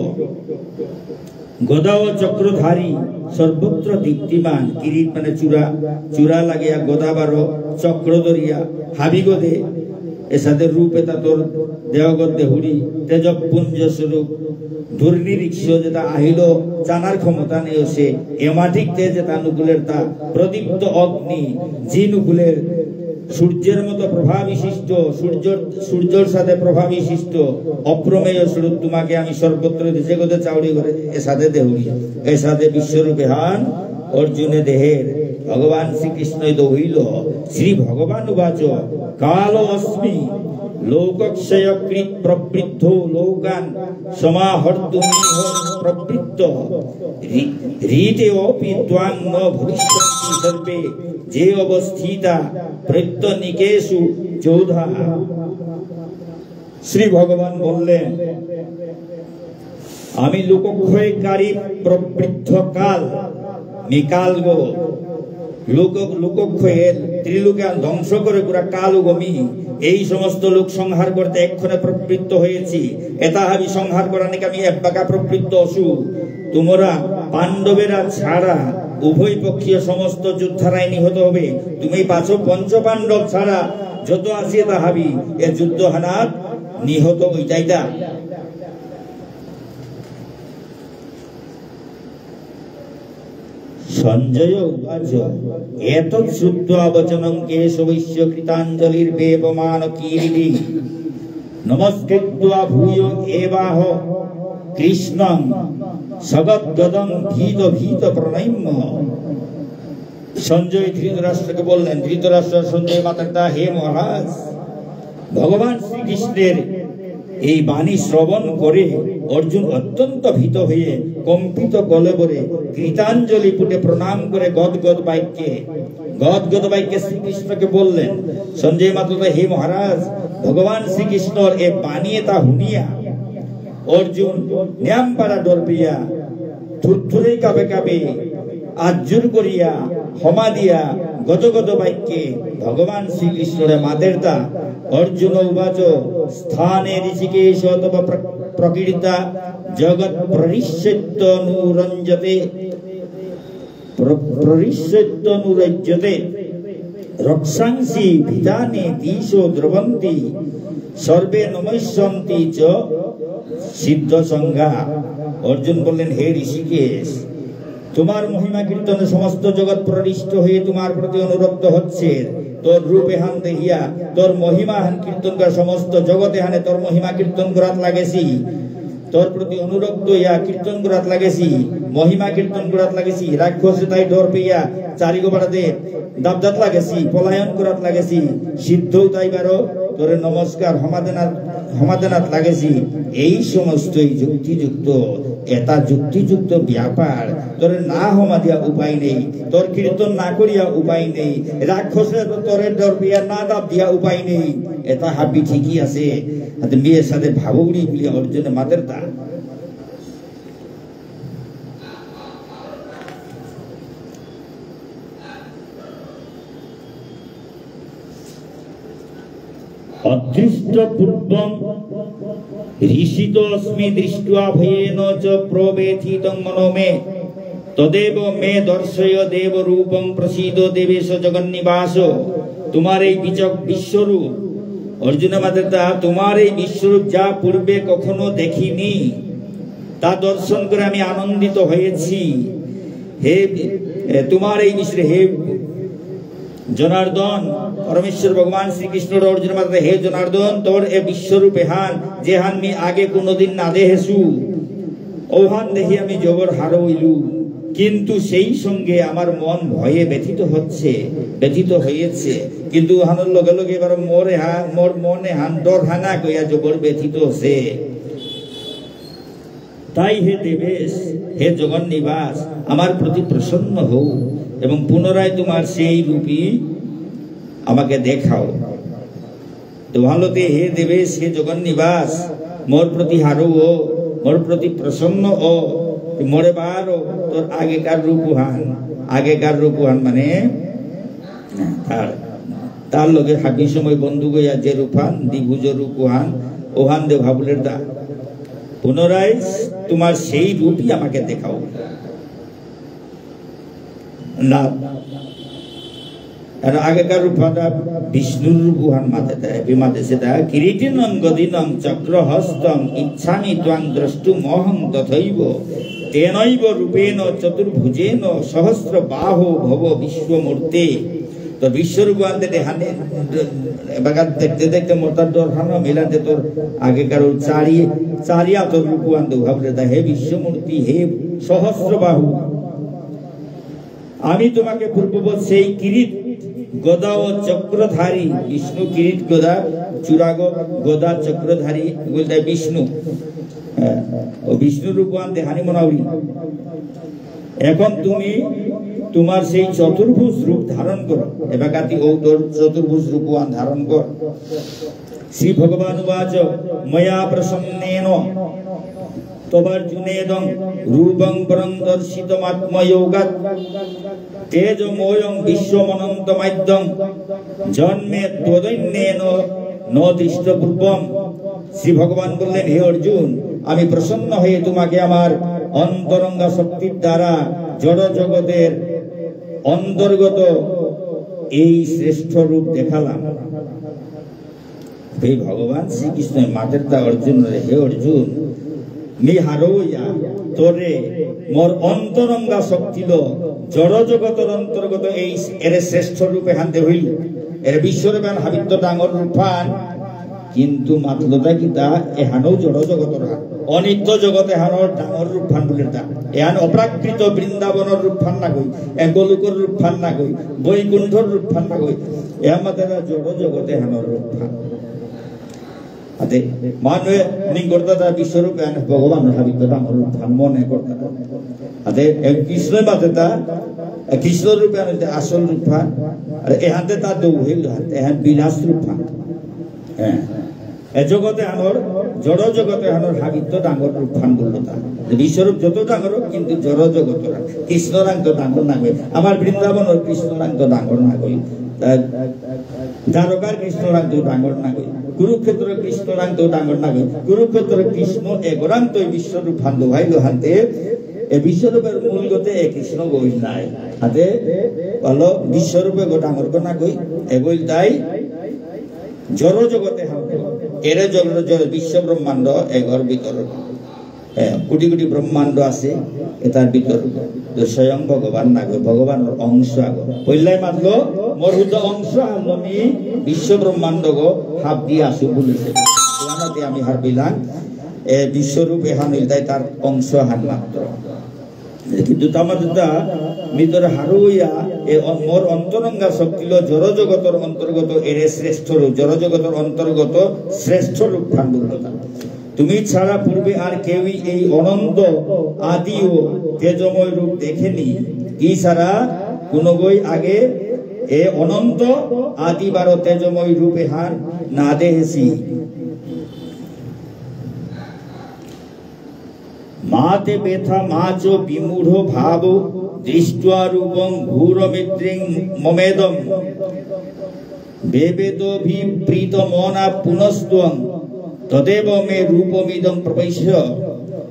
গদা ও চক্রধারী সর্বত্র দীপ্তিমান। কিরীট মানে চূড়া, চূড়া লাগিয়া গদা বারো চক্র ধরিয়া হাবিগদে এসাদে রূপ এতা তোর দেহগত দেহুরি তেজপুঞ্জ স্বরূপ। দুর্নিরীক্ষ যেতা আহিল চানার ক্ষমতা নেই সে, এমাটিক তেজ এতা নুকুলের তা প্রদীপ্ত অগ্নি, জি নুকুলের সূর্যের মতো প্রভা বিশিষ্ট, সূর্যর, সূর্যর সাদে প্রভা বিশিষ্ট, অপ্রমেয় স্বরূপ তোমাকে আমি সর্বত্র দেশে গদে চাউরি করে এসাদে দেহুরি, এসাদে বিশ্বরূপ এহান অর্জুনে দেহের। ভগবান শ্রীকৃষ্ণ দহিল, শ্রী ভগবান উবাচ, কালো অস্মি লোকক্ষয়কৃৎ প্রবৃদ্ধো লোকান সমাহর্তুমিহ প্রবৃত্ত। ঋ-, ঋতেঽপি ত্বাং ন ভবিষ্যন্তি সর্বে যে অবস্থিতা প্রত্যনীকেষু যোধা। শ্রী ভগবান বললেন, আমি লোকক্ষয়কারী প্রবৃদ্ধ কাল, মি কাল গো, লোক, লোকক্ষয়ের ত্রিলোকে ধ্বংস করে পুরা কাল গো মি, এই সমস্ত লোক সংহার করতে এক্ষণে প্রবৃত্ত হয়েছি। এতা হাবি সংহার করানিকা মি এব্বাকা প্রবৃত্ত অসু। তোমরা পাণ্ডবেরা ছাড়া উভয় পক্ষীয় সমস্ত যোদ্ধারাই নিহত হবে। তুমি পাঁচ পঞ্চপাণ্ডব ছাড়া যত আসি এতা হাবি এ যুদ্ধ হানাত নিহত হইতাইতা। সঞ্জয় উবাচ, এতৎ শ্রুত্বা বচনং কেশবস্য কৃতাঞ্জলির্বেপমানঃ কিরীটিঃ। নমস্কৃত্বা ভূয় এবাহ কৃষ্ণং সগদ্গদং ভীত ভীত প্রণম্য। সঞ্জয় ধৃতরাষ্ট্রকে বললেন, ধৃতরাষ্ট্র সঞ্জয় মাতার তা, হে মহারাজ, ভগবান শ্রীকৃষ্ণের এই বাণী শ্রবণ করে অর্জুন অত্যন্ত ভীত হয়ে কম্পিত কলেবরে কৃতাঞ্জলি পুটে প্রণাম করে গদগদ বাক্যে, গদগদ বাক্যে শ্রীকৃষ্ণকে বললেন, সঞ্জয় মাতার তা, হে মহারাজ, ভগবান শ্রীকৃষ্ণর এ বাণী এতা শুনিয়া অর্জুন নিয়াম পারা ডর পেয়া থুরথুরে কাঁপে কাঁপে আত জোর করিয়া হমা দিয়া গদগদ বাক্যে ভগবান শ্রীকৃষ্ণরে মাতের তা। অর্জুন উবাচ, স্থানে হৃষীকেশ তব প্র-, প্রকীর্তা জগৎ প্রহৃষ্যত্যনুরঞ্জতে। প্র-, প্রহৃষ্যত্যনুরজ্যতে। রক্ষাংসি ভীতানি দিশো দ্রবন্তি। সর্বে নমস্যন্তি চ সিদ্ধ সংঘা। অর্জুন বললেন, হে হৃষীকেশ, তোমার মহিমা কীর্তনে সমস্ত জগৎ প্রহৃষ্ট হয়ে তোমার প্রতি অনুরক্ত হচ্ছে। তোর রূপ এহান দেখিয়া, তোর মহিমা হান কীর্তন করে সমস্ত জগৎ এহানে তোর মহিমা কীর্তন করাত লাগেছি। তোর প্রতি অনুরক্ত ইয়া কীর্তন করাত লাগেছি, মহিমা কীর্তন করাত লাগেছি। রাক্ষস তাই ডর পেয়া চারিগো বাড়াতে দাবদাত লাগেছি, পলায়ন করাত লাগেছি। সিদ্ধ তাই বারো তোরে নমস্কার হমাদেনাত, হমাদেনাত লাগেছি। এই সমস্তই যুক্তিযুক্ত, এটা যুক্তিযুক্ত ব্যাপার। তোরে না হমা দিয়া উপায় নেই, তোর কীর্তন না করিয়া উপায় নেই। রাক্ষসে তো তোরে ডর পেয়া না দাব দিয়া উপায় নেই। এটা হাবি ঠিকই আছে। হাতে মেয়ের সাথে ভাবুড়ি বুলিয়া অর্জুনে মাতের তা। অদৃষ্টপূর্বং হৃষিতোঽস্মি দৃষ্ট্বা ভয়েন চ প্রব্যথিতং মনো মে। তদেব মে দর্শয় দেব রূপং প্রসীদ দেবেশ জগন্নিবাস। তোমার এই বিচক-, বিশ্বরূপ, অর্জুন মাতের তা, তোমার এই বিশ্বরূপ যা পূর্বে কখনো দেখিনি, তা দর্শন করে আমি আনন্দিত হয়েছি। হে, এ, তোমার এই বিশ্ব-, হে জনার্দন, পরমেশ্বর ভগবান শ্রীকৃষ্ণ অর্জুন মাতের তা, হে জনার্দন, তোর এ বিশ্বরূপ এহান, যেহান মি আগে কোনোদিন না দেহেসু, ওহান দেখি আমি জবর হারৌ ইলু। কিন্তু সেই সঙ্গে আমার মন ভয়ে ব্যথিত হচ্ছে, ব্যথিত হয়েছে। কিন্তু ওহানর লগে লগে এবার মোর এহা-, মোর মন এহান ডর হানা কইয়া জবর ব্যথিত হচ্ছে। তাই হে দেবেশ, হে জগন্নিবাস, আমার প্রতি প্রসন্ন হও এবং পুনরায় তোমার সেই রূপই আমাকে দেখাও। তো ভালো তে, হে দেবেশ, হে জগন্নিবাস, মোর প্রতি হারৌ অ, মোর প্রতি প্রসন্ন অ, মোরে বারো তোর আগেকার রূপ উহান, আগেকার রূপ উহান মানে তার, তার লগে হাবি সময় বন্ধু গইয়া যে রূপহান, দ্বিভুজ রূপ উহান, ওহান দে ভাবুলের দা। পুনরায় তোমার সেই রূপই আমাকে দেখাও। না, আর আগেকার রূপটা বিষ্ণুর রূপ উহান মাতে দেয়, বিমাতে সেটা, "কিরীটিনং গদিনং চক্রহস্তং ইচ্ছামি ত্বাং দ্রষ্টুমহং তথৈব তেনৈব রূপেণ চতুর্ভুজেণ সহস্রবাহো ভব বিশ্বমূর্তে।" তো বিশ্বরূপ আনতে দেহানে, এবার দেখতে দেখতে মোর তার ডর হানো মিলাতে তোর আগেকার ওই চারি, চারি আতর রূপ আনতে ভাবলে তা, হে বিশ্বমূর্তি, হে সহস্রবাহু, আমি তোমাকে পূর্ববৎ সেই কিরীট গদা ও চক্রধারী, বিষ্ণু কিরীট গদা, চূড়াগ গদা চক্রধারী বলতে বিষ্ণু। হ্যাঁ, ও বিষ্ণু রূপ আনতে হানি মনাউরি। এখন তুমি তোমার সেই চতুর্ভুজ রূপ ধারণ করো। এবার কাতি ও তোর চতুর্ভুজ রূপ আন ধারণ কর। শ্রী ভগবান উবাচ, ময়া প্রসন্নেন তবার্জুনেদং রূপং বরং দর্শিতমাত্মযোগাৎ। তেজোময়ং বিশ্বমনন্তমাদ্যং যন্মে ত্বদন্যেন ন দৃষ্টপূর্বম। শ্রী ভগবান বললেন, হে অর্জুন, আমি প্রসন্ন হয়ে তোমাকে আমার অন্তরঙ্গা শক্তির দ্বারা জড় জগতের অন্তর্গত এই শ্রেষ্ঠ রূপ দেখালাম। এই ভগবান শ্রীকৃষ্ণ মাতের তা অর্জুন রে, হে অর্জুন, মি হারৌয়া তোরে মোর অন্তরঙ্গা শক্তিল জড় জগতর অন্তর্গত এই এরে শ্রেষ্ঠ রূপে হানতে হইল। এরে বিশ্বরূপে হাবিত্ত ডাঙর রূপহান, কিন্তু মাতলতা কিতা এহানও জড় জগতর হান। অনিত্য জগত এহানর ডাঙর রূপহান বুলে তা। এহান অপ্রাকৃত বৃন্দাবনর রূপহান না কই, এ গোলকর রূপহান না কই, বৈকুণ্ঠর রূপহান না কই। এ আমাদের জড় জগত এহানর রূপহান। আতে মানুয়ে নিঙকরতা তা বিশ্বরূপ এহান ভগবান হাবিত্ত ডাঙর রূপহান মনে করতা। আতে এ কৃষ্ণ মাতে তা, এ কৃষ্ণ রূপ এহান হইতে আসল রূপহান। আর এহানতে তা দৌহিল হান, এহান বিলাস রূপহান। হ্যাঁ। এ জগত এহানর, জড় জগত এহানর হাবিত্ত ডাঙর রূপহান বুলতা। যে বিশ্বরূপ যত ডাঙর হোক, কিন্তু জড় জগত না। কৃষ্ণরাং তো ডাঙর না হয়। আমার বৃন্দাবনর কৃষ্ণরাং তো ডাঙর না হয়। তা দ্বারকার কৃষ্ণরাং তো ডাঙর না হয়। কুরুক্ষেত্র কৃষ্ণরাং তো ডাঙর না হয়। কুরুক্ষেত্র কৃষ্ণ এগরাং তো এই বিশ্বরূপহান দোহাই লোহান্তে। এ বিশ্বরূপের মূল গতে এ কৃষ্ণ গই নাই। হাতে বলো বিশ্বরূপে গো ডাঙর গো না গই। এগোই তাই জড় জগতে হান। এরে জড় জড় বিশ্ব ব্রহ্মাণ্ড এগর ভিতর। এ, কোটি কোটি ব্রহ্মাণ্ড আছে, এটার ভিতর তো স্বয়ং ভগবান না গো, ভগবানর অংশ আগো। পইলাই মাতলো, মোর হুদা অংশ আনলো মি বিশ্ব ব্রহ্মাণ্ড গো, হাত দিয়ে আসু বলেছে। ওখানে আমি হার বিলাং, এ, বিশ্বরূপ এহান ইলতাই তার অংশ হান মাত্র। কিন্তু তামাদুতা ভিতরে হারুইয়া এ অন-, মোর অন্তরঙ্গা শক্তিল জড় জগতর অন্তর্গত এরে শ্রেষ্ঠ রূপ, জড় জগতর অন্তর্গত শ্রেষ্ঠ রূপ ঠান্ডুরতা। তুমি ছাড়া পূর্বে আর কেউই এই অনন্ত আদি ও তেজময় রূপ দেখেনি। কি ছাড়া কোনোগই আগে এ অনন্ত আদি বারো তেজময় রূপ এহান না দেখেছি। মা তে ব্যথা মা চ বিমূঢ় ভাব দৃষ্ট্বা রূপং ঘোরমিদং মমেদম। বেবেদভিপ্রীতমনা পুনস্ত্বং তদেব মে রূপমিদং প্রপশ্য।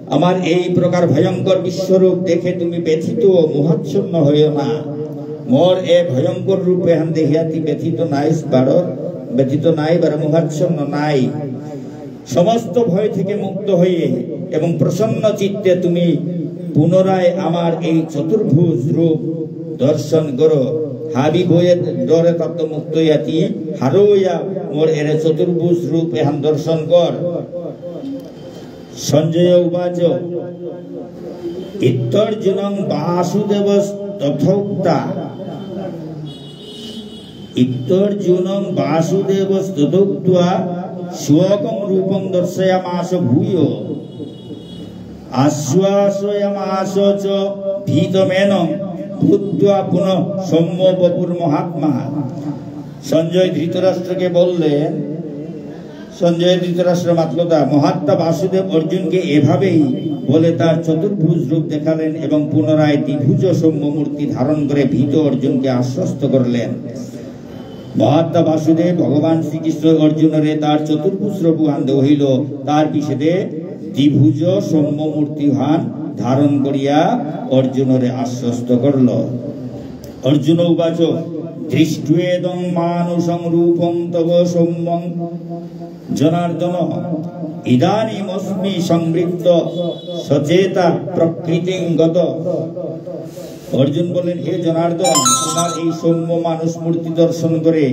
আমার এই প্রকার ভয়ঙ্কর বিশ্বরূপ দেখে তুমি ব্যথিত ও মোহাচ্ছন্ন হইও না। মোর এ ভয়ঙ্কর রূপ এহান দেখিয়া তি ব্যথিত নাইস বারো, ব্যথিত নাই বারো মোহাচ্ছন্ন নাই। সমস্ত ভয় থেকে মুক্ত হয়ে এবং প্রসন্ন চিত্তে তুমি পুনরায় আমার এই চতুর্ভুজ রূপ দর্শন করো। হাবি ভয়ে ডরে তত্ত্ব মুক্ত ইয়াতি হারোয়া মোর এরে চতুর্ভুজ রূপ এহান দর্শন কর। সঞ্জয় উবাচ, ইত্যর্জুনং বাসুদেবস্তথোক্তা। ইত্যর্জুনং বাসুদেবস্তথোক্তা স্বকং রূপং দর্শয়ামাস ভূয়। আশ্বাসয়ামাস চ ভীতমেনং ভূত্বা পুনঃ সৌম্য বপুর্মহাত্মা। সঞ্জয় ধৃতরাষ্ট্রকে বললেন, সঞ্জয় ধৃতরাষ্ট্র মাতলতা, মহাত্মা বাসুদেব অর্জুনকে এভাবেই বলে তার চতুর্ভুজ রূপ দেখালেন এবং পুনরায় দ্বিভুজ সৌম্য মূর্তি ধারণ করে ভীত অর্জুনকে আশ্বস্ত করলেন। মহাত্মা বাসুদেব ভগবান শ্রীকৃষ্ণ অর্জুনরে তার চতুর্ভুজ রূপ হান দেহিল, তার পিছেদে দ্বিভুজ সৌম্য মূর্তি হান ধারণ করিয়া অর্জুনরে আশ্বস্ত করল। অর্জুন উবাচ, দৃষ্ট্বেদং মানুষং রূপং তব সৌম্যং জনার্দন, ইদানীমস্মি সংবৃত্ত সচেতা প্রকৃতিং গত। অর্জুন বললেন, হে জনার্দন, তোমার এই সৌম্য মানুষ মূর্তি দর্শন করে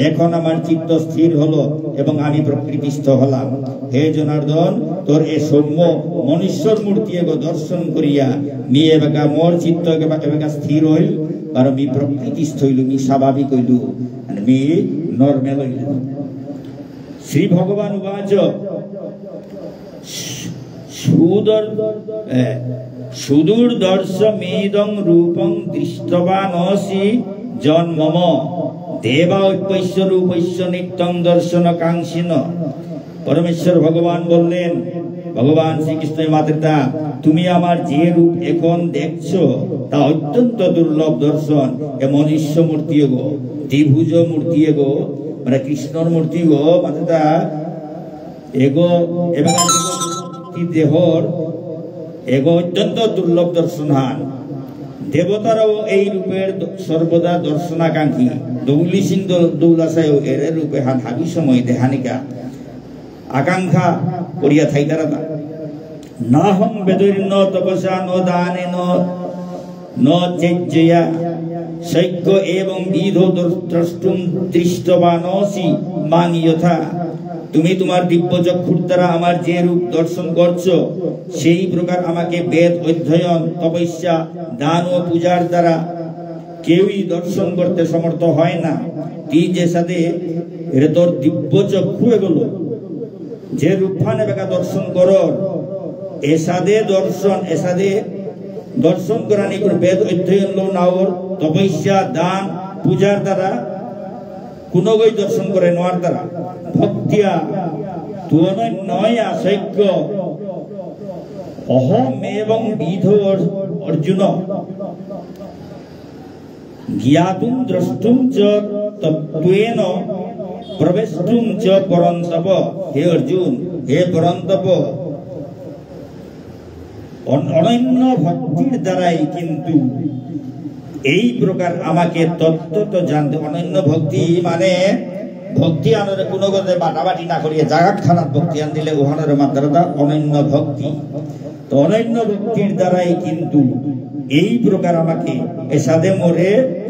এখন আমার চিত্ত স্থির হলো এবং আমি প্রকৃতিস্থ হলাম। হে জনার্দন, তোর এই সৌম্য মনুষ্যর মূর্তি এগো দর্শন করিয়া মি এবাকা মোর চিত্ত এবাকা, এবাকা স্থির হইল, কারণ মি প্রকৃতিস্থ হইল, মি স্বাভাবিক হইল, মি নর্মাল হইল। শ্রী ভগবান উবাচ, সুদর-, এ, সুদুর্দর্শমিদং রূপং দৃষ্টবানসি যন্মম। দেবাপ্যস্য রূপস্য নিত্যং দর্শনকাঙ্ক্ষিণঃ। পরমেশ্বর ভগবান বললেন, ভগবান শ্রীকৃষ্ণ মাতেরতা, তুমি আমার যে রূপ এখন দেখছো, তা অত্যন্ত দুর্লভ দর্শন। এ মনুষ্য মূর্তি এগো, দ্বিভুজ মূর্তি এগো, মানে কৃষ্ণর মূর্তি এগো, মাতেরতা এগো, এবাকা দেহর এগো অত্যন্ত দুর্লভ দর্শন হান। দেবতারাও এই রূপের দ-, সর্বদা দর্শনাকাঙ্ক্ষী। দৌলি সিং দৌ-, দৌলাসায়ও এরে রূপে হান হাবি সময় দেহানিকা আকাঙ্ক্ষা করিয়া থাইতারাতা। নাহং বেদৈর্ন তপসা ন দানেন ন চেজ্জয়া শক্য এবং বিধ দ্র-, দ্রষ্টুম দৃষ্টবানসি মাং যথা। তুমি তোমার দিব্য চক্ষুর দ্বারা আমার যে রূপ দর্শন করছো, সেই প্রকার আমাকে বেদ অধ্যয়ন, তপস্যা, দান ও পূজার দ্বারা কেউই দর্শন করতে সমর্থ হয় না। তুই যেসাদে এরে তোর দিব্য চক্ষু এগুলো, যে রূপহান এবাকা দর্শন করর, এসাদে দর্শন, এসাদে দর্শন করানি কোনো বেদ অধ্যয়ন লো নাওর, তপস্যা, দান, পূজার দ্বারা কোনোগই দর্শন করে নোয়ারতারা। ভক্তিয়া তু অনন্যয়া শক্য অহমেবং বিধ অর-, অর্জুন। জ্ঞাতুম দ্রষ্টুম চ তত্ত্বেন প্রবেষ্টুম চ পরন্তপ। হে অর্জুন, হে পরন্তপ, অন-, অনন্য ভক্তির দ্বারাই কিন্তু এই প্রকার আমাকে তত্ত্বত জানতে। অনন্য ভক্তি মানে ভক্তি আনরে কোনো গদে বাটাবাটি না করিয়া জাগাত খানাত ভক্তি আন দিলে ওহানরে মাত্রাতা অনন্য ভক্তি। তো অনন্য ভক্তির দ্বারাই কিন্তু এই প্রকার আমাকে এসাদে মোরে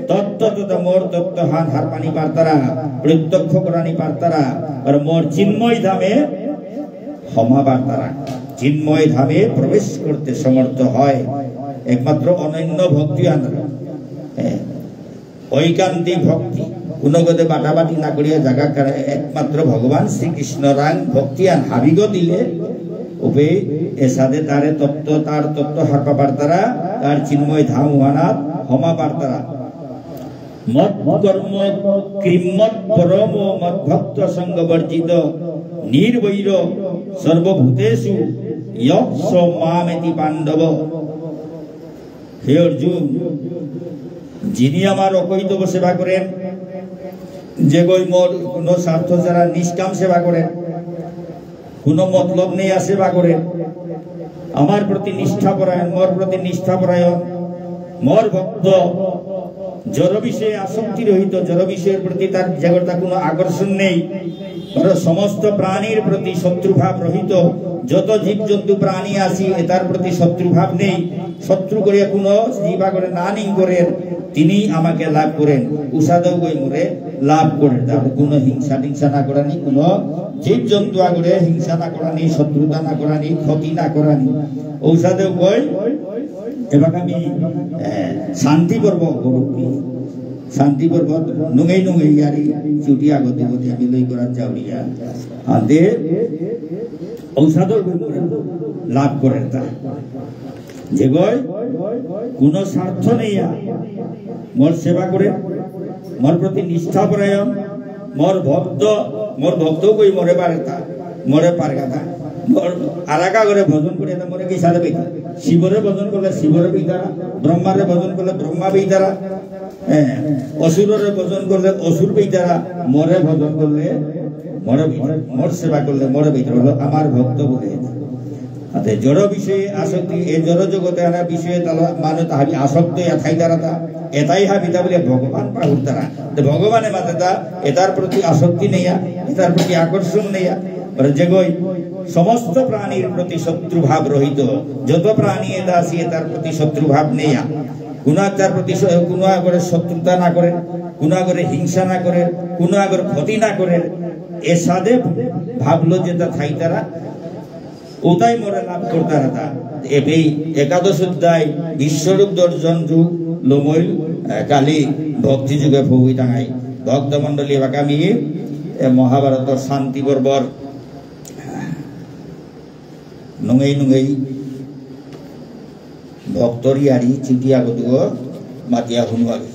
তত্ত্ব তথা মোর তত্ত্ব হান হারপানি পারতারা, প্রত্যক্ষ করানি পারতারা, আর মোর চিন্ময় ধামে হমা পারতারা, চিন্ময় ধামে প্রবেশ করতে সমর্থ হয় একমাত্র অনন্য ভক্তি আনরা। হ্যাঁ। ঐকান্তিক ভক্তি, কোনো গদে বাটাবাটি না করিয়া জাগা কারে একমাত্র ভগবান শ্রীকৃষ্ণ রাং ভক্তি আন হাবিগ দিলে, উবে এসাদে তারে তত্ত্ব, তার তত্ত্ব হারপা পারতারা, তার চিন্ময় ধাম উহানাত হমা পারতারা। মৎকর্ম কৃন্মৎ পরম মদ্ভক্ত সঙ্গ বর্জিত নির্বৈর সর্বভূতেষু যঃ স মামেতি পাণ্ডব। হে অর্জুন, যিনি আমার অকৈতব সেবা করেন, যেগই মোর কোনো স্বার্থ ছাড়া নিষ্কাম সেবা করেন, কোনো মতলব নেই আর সেবা করেন, আমার প্রতি নিষ্ঠাপরায়ণ, মোর প্রতি নিষ্ঠাপরায়ণ, মোর ভক্ত, জড় বিষয়ে আসক্তি রহিত, জড় বিষয়ের প্রতি তার যেগরতা কোনো আকর্ষণ নেই, ধরো, সমস্ত প্রাণীর প্রতি শত্রুভাব রহিত, যত জীবজন্তু প্রাণী আসি, এতার প্রতি শত্রুভাব নেই, শত্রু করিয়া কোনো জীবা করে না নিং করেন, তিনি আমাকে লাভ করেন, উসাদেও গই মোরে লাভ করেন। তার কোনো হিংসা টিংসা না করানি, কোনো জীবজন্তু আগরে হিংসা না করানি, শত্রুতা না করানি, ক্ষতি না করানি, ঔসাদেও গই। এবার আমি, এ, শান্তি পর্ব করুক। শান্তি পর্বত নুঙেই নুঙেই ইয়ারি চুটি আগতে গতে আমি লই করার চাউরিয়া। আদে ঔসাদর লাভ করে তা। যেগই কোনো স্বার্থ নেই আর মোর সেবা করে, মোর প্রতি নিষ্ঠাপরায়ণ, মোর ভক্ত, মোর ভক্ত কই মোরে পারতা, মোরে পারগাতা। মোর আরাকা করে ভজন করে তা মোরে কিসারে পেইতা? শিবরে ভজন করলে শিবরে পেইতারা, ব্রহ্মারে ভজন করলে ব্রহ্মা পেইতারা, হ্যাঁ, অসুররে ভজন করলে অসুর পেইতারা, মোরে ভজন করলে মোরে পেইতারা, মোর সেবা করলে মোরে পেইতারা, হলো আমার ভক্ত বলে। আতে জড় বিষয়ে আসক্তি, এ জড় জগতে আনা বিষয়ে তালা মানু তাহাবি আসক্ত ইয়া থাইতারা তা, এতাই হাবিতা বুলে ভগবান পাহুরতারা। তো ভগবানে মাতেতা, এতার প্রতি আসক্তি নেইয়া, এতার প্রতি আকর্ষণ নেইয়া। আর যেগই সমস্ত প্রাণীর প্রতি শত্রুভাব রহিত, যত প্রাণী এতা আসি এতার প্রতি শত্রুভাব নেইয়া। কোনো এতার প্রতি স-, কোনো আগরে শত্রুতা না করে, কোনো আগরে হিংসা না করে, কোনো আগর ক্ষতি না করে, এসাদে ভাবলো যেতা থাইতারা, উতাই মোরে লাভ করতারাতা। এবেই একাদশ অধ্যায় বিশ্বরূপ দর্শন যু লমইল, আহ, কালি ভক্তি যোগে ফৌই টাঙাই। ভক্তমণ্ডলী এবাকা আমি এ মহাভারতর শান্তি পর্বর নুঙেই নুঙেই ভক্তর ইয়ারি চিঠি আগদুগো মাতিয়া হুনুয়ারি।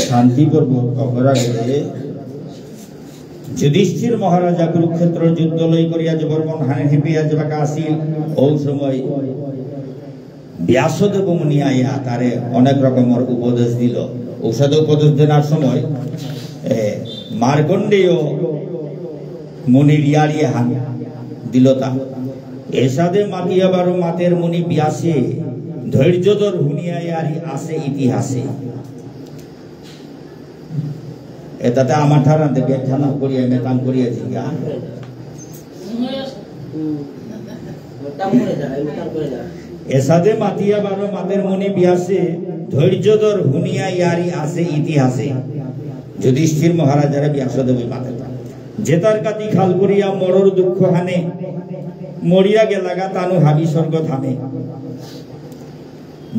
শান্তি পর্ব অপরাধে যুধিষ্ঠির মহারাজা কুরুক্ষেত্র যুদ্ধ লই করিয়া যে বর্মন হানে হেপিয়া যেবাকা আসিল, ও সময় ব্যাসদেব মুনি আয়া তারে অনেক রকমর উপদেশ দিল। ঔষধ উপদেশ দেনার সময়, এ, মার্কণ্ডেয় মুনির ইয়ারি হান দিল তা। এসাদে মাতিয়া বারো মাতের মুনি ব্যাসে, ধৈর্য ধর হুনিয়া ইয়ারি আছে ইতিহাসে। এতাতে আমার ঠারান্তে ব্যাখ্যা না করিয়া, মেতাং করিয়া জিগা। এসাদে মাতিয়া বারো মাতের মুনি ব্যাসে, ধৈর্য ধর হুনিয়া ইয়ারি আছে ইতিহাসে। যুধিষ্ঠির মহারাজারে ব্যাসদেবে মাতের। যেতার কাতি খাল করিয়া মরর দুঃখ হানে, মরিয়া গেলাগা তানু হাবি স্বর্গ ধামে।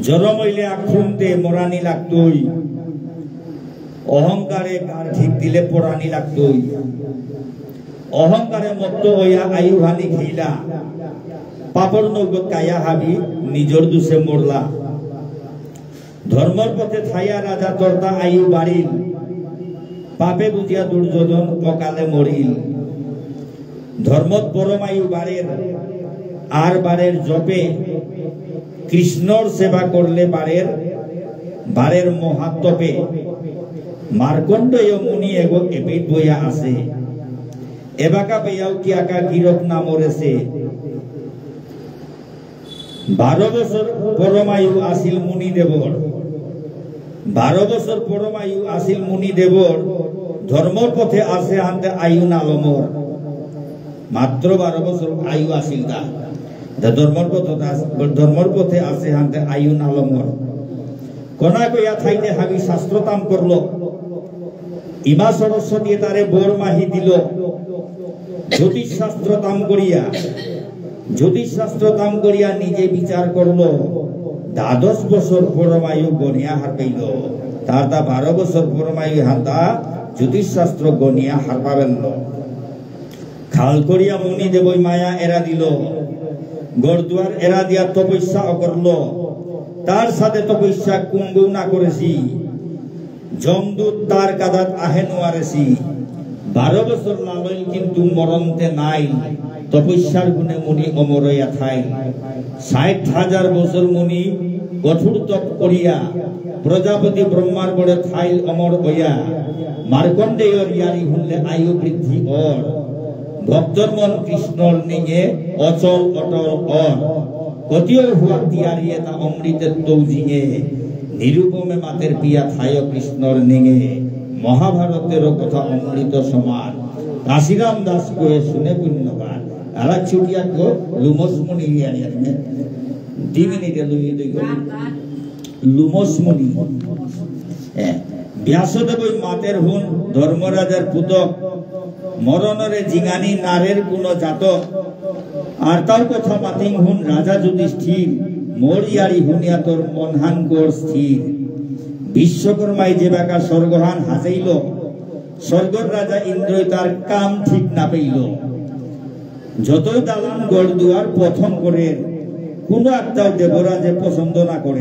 জরম হইলে আক্রমতে মরানি লাগতই, অহংকারে গার ঠিক দিলে পড়ানি লাগতই। অহংকারে মত্ত হইয়া আয়ু হানি খেইলা, পাপর নৌকত কায়া হাবি নিজর দুষে মরলা। ধর্মর পথে থাইয়া রাজা তর্তা আয়ু বাড়িল, পাপে বুঝিয়া দুর্যোধন অকালে মরিল। ধর্মত পরমায়ু বাড়ের, আর বাড়ের জপে, কৃষ্ণর সেবা করলে বাড়ের, বাড়ের মহাতপে। মার্কণ্ডেয় মুনি এগো এপিত বইয়া আছে, এবাকা পেয়াও কি আকা গিরক না মরেছে। বারো বছর পরমায়ু আসিল মুনি দেবর। বারো বছর পরমায়ু আসিল মুনি দেবর। ধর্মর পথে আছে হানতে আয়ু নালমর। মাত্র বারো বছর আয়ু আসিল তা। তা ধর্মর পথে আস-, ধর্মর পথে আছে হানতে আয়ু নালমর। কনা কইয়া থাইতে হাবি শাস্ত্র তাম করল। ইমা সরস্বতী তারে বর মাহি দিল। জ্যোতিষ শাস্ত্র তাম করিয়া, জ্যোতিষ শাস্ত্র তাম করিয়া নিজে বিচার করল। দ্বাদশ বছর পরমায়ু গনিয়া হারপেইল। তার তা বারো বছর পরমায়ু হান্তা জ্যোতিষ শাস্ত্র গনিয়া হারপাবেল। খাল করিয়া মুনি দেবই মায়া এরা দিল। ঘরদুয়ার এরা দিয়া তপস্যা অকরল। তার সাথে তপস্যা কুম্বউ না করেছি। যমদূত তার কাদাত আহে নোয়ারেছি। বারো বছর লালইল কিন্তু মরন্তে নাই। তপস্যার গুণে মুনি অমর ইয়া থাইল। ষাট হাজার বছর মুনি কঠোর তপ করিয়া প্রজাপতি ব্রহ্মার বরে থাইল অমর অয়া। মার্কণ্ডেয়র ইয়ারি হুনলে আয়ু বৃদ্ধি অর। ভক্তর মন কৃষ্ণর নিঙে অচল অটল অর। কতিও হুয়া তিয়ারি এতা অমৃতের তৌজিঙে। নিরুপমে মাতের পিয়া থায় কৃষ্ণর নিঙে। মহাভারতের কথা অমৃত সমান। কাশীরাম দাস কয়ে শুনে পুণ্যবান। আরা ছুটিয়া কো লুমস মুনি ইয়ারি ইয়ারি মে। দুই মিনিটে লুই দুই গো। লুমস মুনি। এ, ব্যাসদেবই মাতের হুন ধর্মরাজার পুতক। মরণরে জিঙানি নারের কোনো জাতক। আর তাও কথা মাতিং হুন রাজা যুধিষ্ঠির। মোর ইয়ারি হুনিয়া তোর মনহান গড় স্থির। বিশ্বকর্মায় যেবাকা স্বর্গহান হাজাইল, স্বর্গর রাজা ইন্দ্রই তার কাম ঠিক না পেইল। যতই দালান ঘর দুয়ার পথন করে, কোনো একটাও দেবরাজে পছন্দ না করে।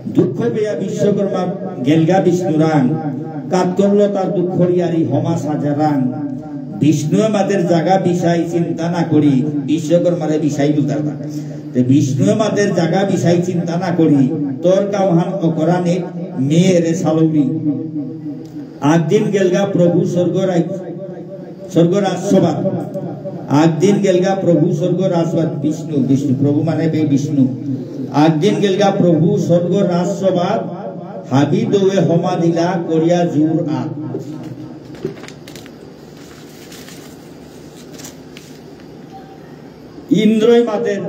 দুঃখ পেয়া বিশ্বকর্মা গেলগা বিষ্ণুরাং, কাত করল তার দুঃখর ইয়ারি হমা সাজারাং। বিষ্ণুয়ে মাতের জাগা বিষয় চিন্তা না করি, বিশ্বকর্মারে বিষয় বুলতার না। তে বিষ্ণুয়ে মাতের জাগা বিষয় চিন্তা না করি, তোর কামহান অকরানে মেয়েরে সালৌরি। আগদিন গেলগা প্রভু স্বর্গ রাজ-, স্বর্গ রাজসভাত। আগদিন গেলগা প্রভু স্বর্গ রাজসভাত বিষ্ণু, বিষ্ণু, প্রভু মানে বে বিষ্ণু। আগদিন গেলগা প্রভু স্বর্গ রাজসভাত হাবি দৌয়ে হমা দিলা করিয়া জোর আত। ইন্দ্রই মাতের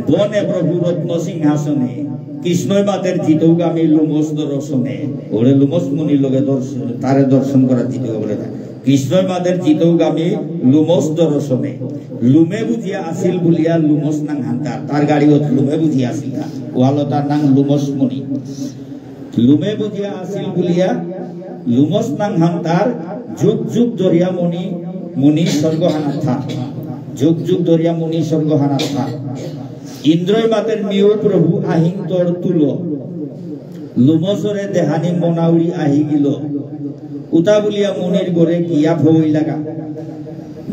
বনে প্রভু রত্ন সিংহাসনে, কৃষ্ণই মাতের জিতৌগামী লোমশ দর্শনে, ওরে লোমশ মুনির লগে দর্শন, তারে দর্শন করা জিতৌগা বুলে না। কৃষ্ণই মাতের জিতৌগামী লোমশ দর্শনে, লোমে বুজিয়া আসিল বুলিয়া লোমশ নাঙহান তার, তার গারিত লোমে বুজিয়া আসিল তা, ওহানলো তার নাঙ লোমশ মুনি। লোমে বুজিয়া আসিল বুলিয়া, লোমশ নাঙহান তার, যুগ যুগ ধরিয়া মুনি, মুনি স্বর্গহানাত থার। যুগ যুগ ধরিয়া মুনি স্বর্গহানাত থার। ইন্দ্রই মাতের মিউ প্রভু আহিং তোর তুলো। লোমশরে দেহানি মনাউরি আহি গিল। উতা বুলিয়া মুনির ঘরে গিয়া ভবই লাগা।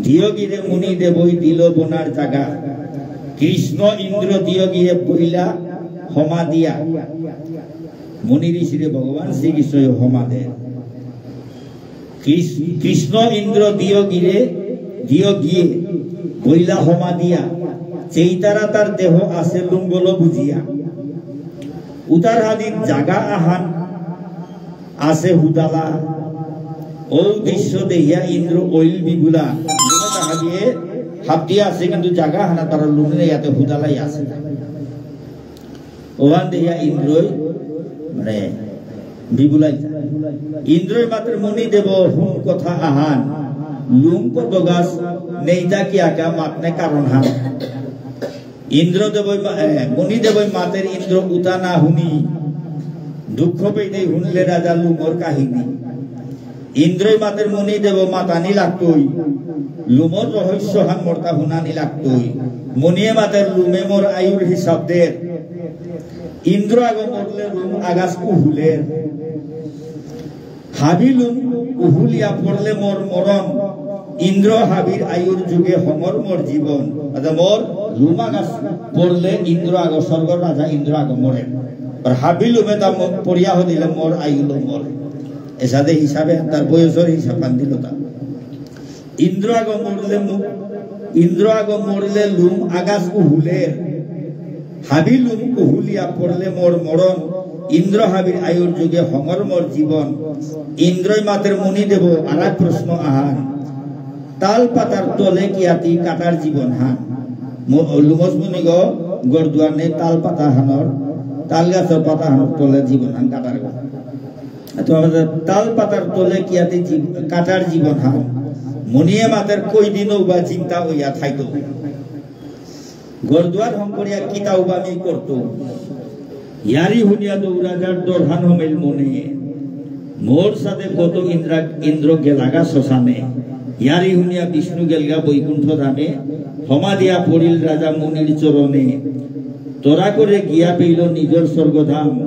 দিয়গিরে মুনি দেবই দিল বনার জাগা। কৃষ্ণ ইন্দ্র দিয়গিরে বইলা হমা দিয়া। মুনি ঋষিরে ভগবান শ্রীকৃষ্ণই হমা দে। কৃষ-, কৃষ্ণ ইন্দ্র দিয়গিরে, দিয়গিয়ে, বইলা হমা দিয়া, চেইতারা তার দেহ আছে লুঙ্গল বুজিয়া। উতার হাদিত জাগা আহান আছে হুদালা। ও দৃশ্য দেহিয়া ইন্দ্র অইল বিগুলা। লুঙ্গল হাদিয়ে হাত দিয়া আছে কিন্তু জাগা হানা তার লুঙ্গল ইয়াতে হুদালাই আছে। ওহান দেহিয়া ইন্দ্রই, মানে, বিগুলাই। ইন্দ্রই মাতের মুনি দেব হুন কথা আহান, লুম কদগাস নেইতা কি আকা মাতনে কারণ হান। ইন্দ্র দেবই মা-, এ, মুনি দেবই মাতের ইন্দ্র উতা না হুনি, দুঃখ পেইতে হুনলে রাজা লুমর কাহিনী। ইন্দ্রই মাতের মুনি দেব মাতানি লাগতই, লুমর রহস্য হান মোরতা হুনানি লাগতই। মুনিয়ে মাতের লুমে মোর আয়ুর হিসাব দের। ইন্দ্র আগ মরলে লুম আগাছ উহুলের। হাবি লুম উহুলিয়া পড়লে মোর মরণ। ইন্দ্র হাবির আয়ুর যুগে হঙর মোর জীবন। অর্থাৎ মোর লুম আগাছ পড়লে ইন্দ্র আগ, স্বর্গর রাজা ইন্দ্র আগ মরে। আর হাবি লুমে তা ম-, পড়িয়া হদিলে মোর আয়ু লো মরে। এসাদে হিসাবে তার বয়সর হিসাব আন দিল তা। ইন্দ্র আগ মরলে মু-, ইন্দ্র আগ মরলে লুম আগাছ উহুলের। হাবি লুম উহুলিয়া পড়লে মোর মরণ। ইন্দ্র হাবির আয়ুর যুগে হঙর মোর জীবন। ইন্দ্রই মাতের মুনি দেব আর এক প্রশ্ন আহান। তাল পাতার তলে কিয়াতি কাটার জীবন হান। মু-, লুমস মুনিগ গরদুয়ার নেই তাল পাতা হানর, তাল গাছর পাতা হানর তলে জীবন হান কাটার গো। তো আমাদের তাল পাতার তলে কিয়াতি জীব-, কাটার জীবন হান। মুনিয়ে মাতের কই দিনও বা চিন্তা হইয়া থাইতো। গরদুয়ার হঙকরিয়া কিতা উবামি করতো। ইয়ারি হুনিয়া দৌরাজার দরহান হমেল মনে। মোর সাথে কত ইন্দ্রা-, ইন্দ্র গেলাগা শ্মশানে। ইয়ারি হুনিয়া বিষ্ণু গেলগা বৈকুণ্ঠ ধামে। হমা দিয়া পড়িল রাজা মুনির চরণে। তোরা করে গিয়া পেইল নিজর স্বর্গধাম।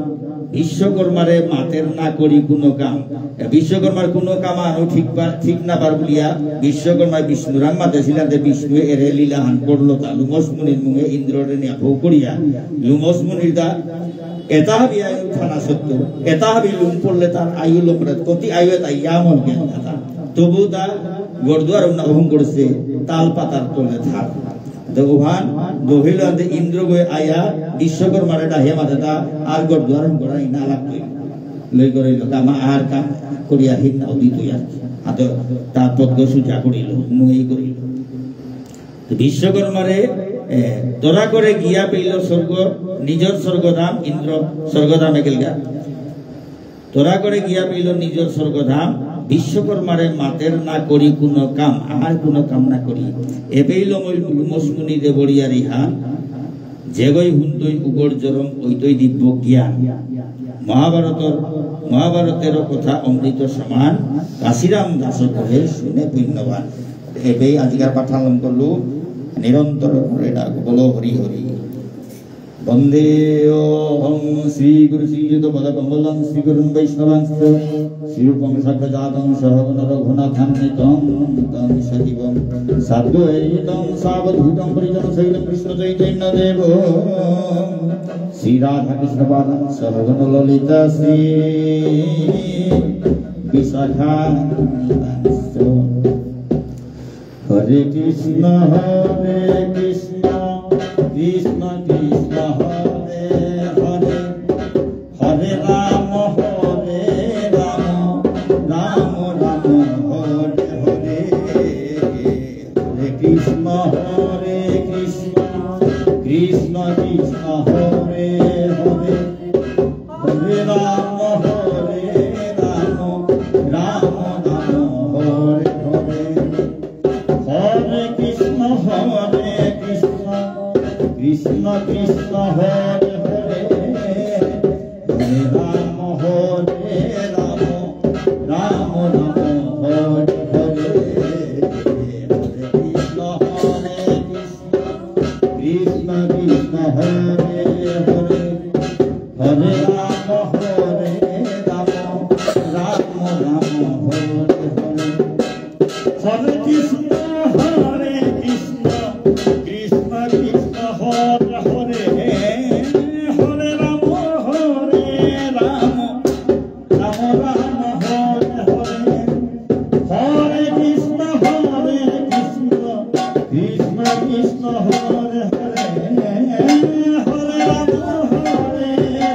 বিশ্বকর্মারে মাতের না করি কোনো কাম। এ বিশ্বকর্মার কোনো কাম আনো ঠিক পা-, ঠিক না পার বুলিয়া বিশ্বকর্মা বিষ্ণুরাং মাতেছিলা, যে বিষ্ণু এরে লীলা হান করলো তা। লুমস মুনির মুঙে ইন্দ্ররে নিয়া ভৌ করিয়া। লুমস মুনির দা এতা হাবি আয়ু থানা সত্য, এতা হাবি লুম পড়লে তার আয়ু লম্বরাত, কতি আয়ু এতা ইয়াম হল গেল তা। তবু তা গরদুয়ার উন্না হং করছে, তাল পাতার তলে থাক। তো ওহান দহিল আনতে ইন্দ্র গই আয়া বিশ্বকর্মারে ডাহে মাতে তা আর গরদুয়ার হং করা ইনা লাগতই। লই করিল, কামা আর কাম করিয়া হিন না উদিত ইয়ার। আতো তা পদ্ম সুজা করিল, মুই করিল। তো বিশ্বকর্মারে, এ, তোরা করে গিয়া পেইল স্বর্গ, নিজর স্বর্গধাম, ইন্দ্র স্বর্গধামে গেলগা। তোরা করে গিয়া পেইল নিজর স্বর্গধাম, বিশ্বকর্মারে মাতের না করি কোনো কাম, আর কোনো কাম না করি। এবেই লমই লুমসমুনি দেবরিয়া রিহান, যেগই হুনতই উগর জরম, ওইতই দিব্য জ্ঞান। মহাভারতর মহাভারতর কথা অমৃত সমান, কাশীরাম দাস কহে শুনে পুণ্যবান। এবে আজিকার পাঠ আরম্ভ করলু, নিরন্তর করে ডাক, বলো হরি হরি। বন্দে অহং শ্রী গুরু শ্রীযুত পদ কমলং শ্রী গুরুন বৈষ্ণবাংশ্চ শ্রী রূপং সাগ্রজাতং সহগণ রঘুনাথান্বিতং তং সজীবং সাদ্বৈতং সাবধূতং পরিজন সহিতং কৃষ্ণ চৈতন্য দেব শ্রী রাধা কৃষ্ণ পাদং সহগণ ললিতা শ্রী বিশাখান্বিতাংশ্চ। হরে কৃষ্ণ হরে কৃষ্ণ কৃষ্ণ কৃষ্ণ হরে হরে, হরে রাম হরে রাম রাম রাম হরে হরে। হরে কৃষ্ণ হরে কৃষ্ণ কৃষ্ণ কৃষ্ণ হরে হরে, হরে রাম হরে রাম রাম রাম হরে হরে। হরে কৃষ্ণ হরে কৃষ্ণ কৃষ্ণ কৃষ্ণ হরে হরে, হরে রাম হরে রাম রাম রাম হরে হরে। হরে কৃষ্ণ হরে কৃষ্ণ কৃষ্ণ কৃষ্ণ হরে হরে, হরে রাম হরে রাম রাম রাম হরে হরে। হরে কৃষ্ণ হরে কৃষ্ণ কৃষ্ণ কৃষ্ণ হরে হরে, হরে রাম হরে রাম রাম রাম হরে হরে। হরে কৃষ্ণ হরে কৃষ্ণ কৃষ্ণ কৃষ্ণ হরে হরে, হরে রাম হরে রাম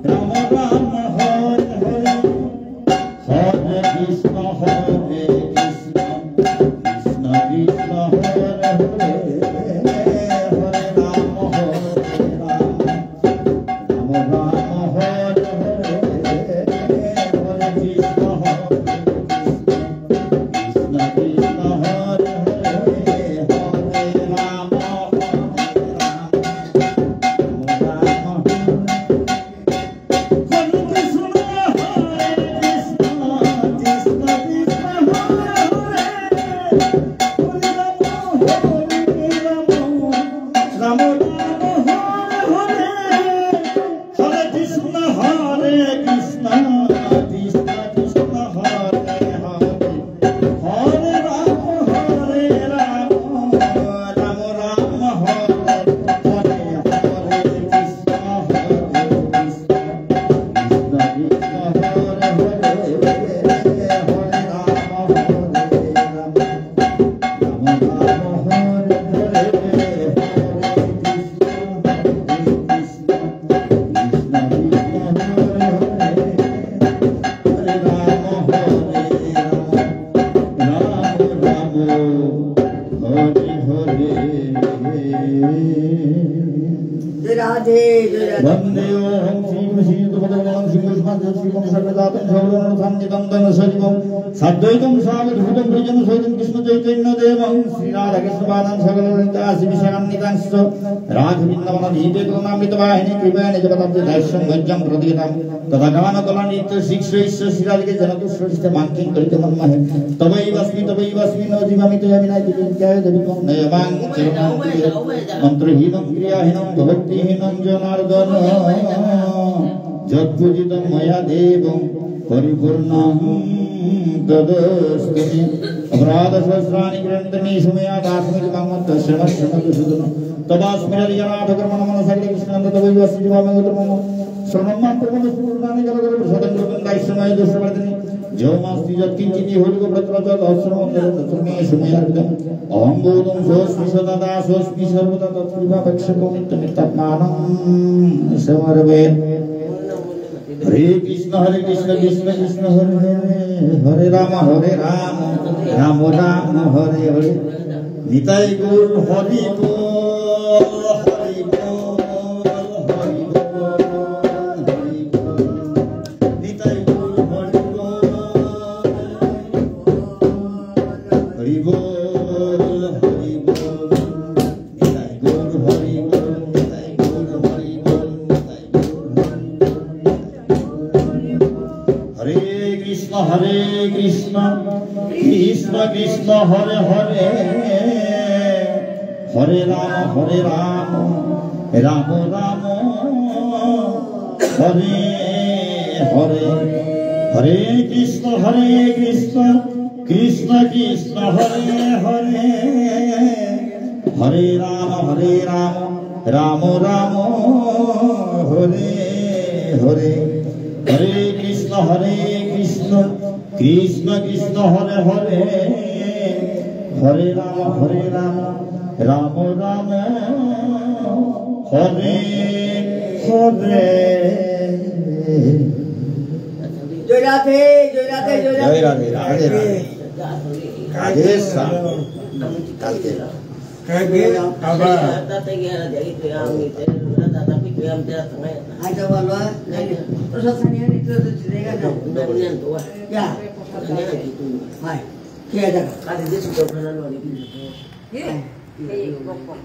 রাম রাম হরে হরে। হরে কৃষ্ণ হরে কৃষ্ণ কৃষ্ণ কৃষ্ণ হরে হরে, হরে রাম হরে রাম রাম রাম হরে হরে। হরে কৃষ্ণ হরে কৃষ্ণ কৃষ্ণ কৃষ্ণ হরে হরে, হরে রাম হরে রাম রাম রাম হরে হরে। হরে কৃষ্ণ হরে কৃষ্ণ কৃষ্ণ কৃষ্ণ হরে হরে, হরে রাম হরে রাম রাম রাম হরে হরে। হরে কৃষ্ণ হরে কৃষ্ণ কৃষ্ণ কৃষ্ণ হরে হরে, হরে রাম হরে রাম রাম রাম হরে হরে। হরে কৃষ্ণ হরে কৃষ্ণ কৃষ্ণ কৃষ্ণ হরে হরে, হরে রাম হরে রাম রাম রাম হরে হরে। হরে কৃষ্ণ হরে কৃষ্ণ কৃষ্ণ কৃষ্ণ হরে হরে, হরে রাম হরে রাম, রাম রাম হরে হরে। জয় রাধে, জয় রাধে। বন্দে অহং শ্রী গুরু শ্রীযুত পদকমলং শ্রী গুরু শ্রী বংশাগ্রজাতং সহগণ রঘুনাথান্বিতং তং সজীবং সাদ্বৈতং সাবধূতং পরিজন সহিতং কৃষ্ণ চৈতন্য দেবং শ্রী রাধা কৃষ্ণ পাদাং সহগণ ললিতা শ্রী বিশাখান্বিতাংশ্চ। রাধে বৃন্দাবন গীতে কলনামৃত বাহিনী কৃপয়া নিজ পদাব্জে দাস্যং ভোজ্যং প্রদীয়তাম। তদা গান কলা নৃত্য শীর্ষ ঈশ্বর শ্রীরাধিকে জনতুষ্টিতে মাং কিং করিতে মন্মহে। তবৈবাস্মি তবৈবাস্মি ন জীবামি ত্বয়া বিনা কিঞ্চিৎ কায় দেবী ত্বং নৈবাং চরণাঙ্কুরে। মন্ত্রহীনং ক্রিয়াহীনং ভক্তিহীনং জনার্দন। যৎপূজিতং ময়া দেবং পরিপূর্ণং তদস্তু মে। অপরাধ সহস্রাণি ক্রিয়ন্তে মে সময়াৎ। আত্মীতি মাং মত্ত্বা স্মরস্ব মধুসূদন। তবাস্মি হৃদয়নাথ কর্মণ মনসা কৃতে কৃষ্ণানন্দ তবৈবাস্মি জীবামি গোত্রমম। শরণং মাং প্রপন্নস্তুতে পূর্ণানি কালাকালৌ প্রসাদং কৃপা কর দাস্য মহে দোষাপরাধানি। জয়মাস্তি যৎকিঞ্চিৎ ইহৈব প্রত্র যৎ অশ্রমং তদন্ত মে সময়ার্পিতম। অহং গৌতম সোস্মি সদা দাসোস্মি সর্বদা তৎকৃপাপেক্ষকো নিত্যমিত্যাত্মানং সমর্পয়ে। হরে কৃষ্ণ হরে কৃষ্ণ কৃষ্ণ কৃষ্ণ হরে হরে, হরে রাম হরে রাম রাম রাম হরে হরে। নিতাই গৌর হরি বল, হরি বল, হরি বল, হরি বল। নিতাই গৌর হরি বল, হরি বল, হরি বল। নিতাই গৌর হরি বল, নিতাই গৌর হরি বল, নিতাই গৌর হরি বল। কৃষ্ণ কৃষ্ণ হরে হরে, হরে রাম হরে রাম, রাম রাম হরে হরে। হরে কৃষ্ণ হরে কৃষ্ণ, কৃষ্ণ কৃষ্ণ হরে হরে, হরে রাম হরে রাম, রাম রাম হরে হরে। হরে কৃষ্ণ হরে কৃষ্ণ, কৃষ্ণ কৃষ্ণ হরে হরে, হরে রাম হরে রাম, রাম রাম হরে হরে। জয় রাধে, জয় রাধে, জয় রাধে। জয় রাধে, রাধে রাধে। রাধে শ্যাম। কালকে। কালকে আবার। আচ্ছা, ভালো। প্রসাদ খানি আনি তো দিতে দেয় না। ইয়া। হাই। কে দেখা? কালকে যে সুতো খানা লড়ি কিন্তু। এ, এই, বক, বক।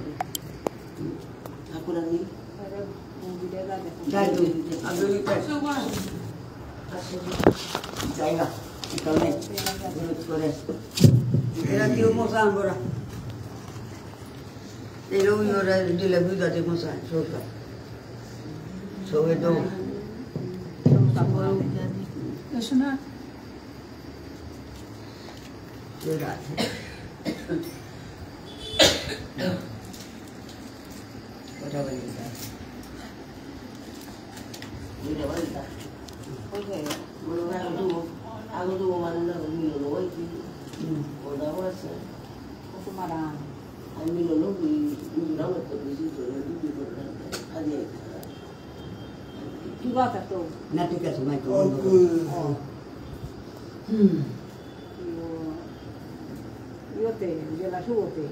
ঠাকুরানী। যাই তো, আদুরি কাজ। যাই না, এখানে বিরোধ করে। এরা কেউ মশা আনবো না। এরা ওই ওরা দিলে বুঝাতে মশা, সরকার। সবে তো। এসো না। ঠিক আছে। কথা বলি। বুঝতে পারি না। বুঝতে পারি না। বলো না, আগো তো, আগো তো মানে না, মিলন হয়েছে। হুম। ওটাও আছে। ও তো মারা। আমি মিলন হই, মিলন হতো, বেশি করে, দুটি করে, আজ এই খারাপ। কি কথা তো? না, ঠিক আছে, মাইক বন্ধ করো। হুম। ইয়ো, ইয়োতে, জেলা শুভতে।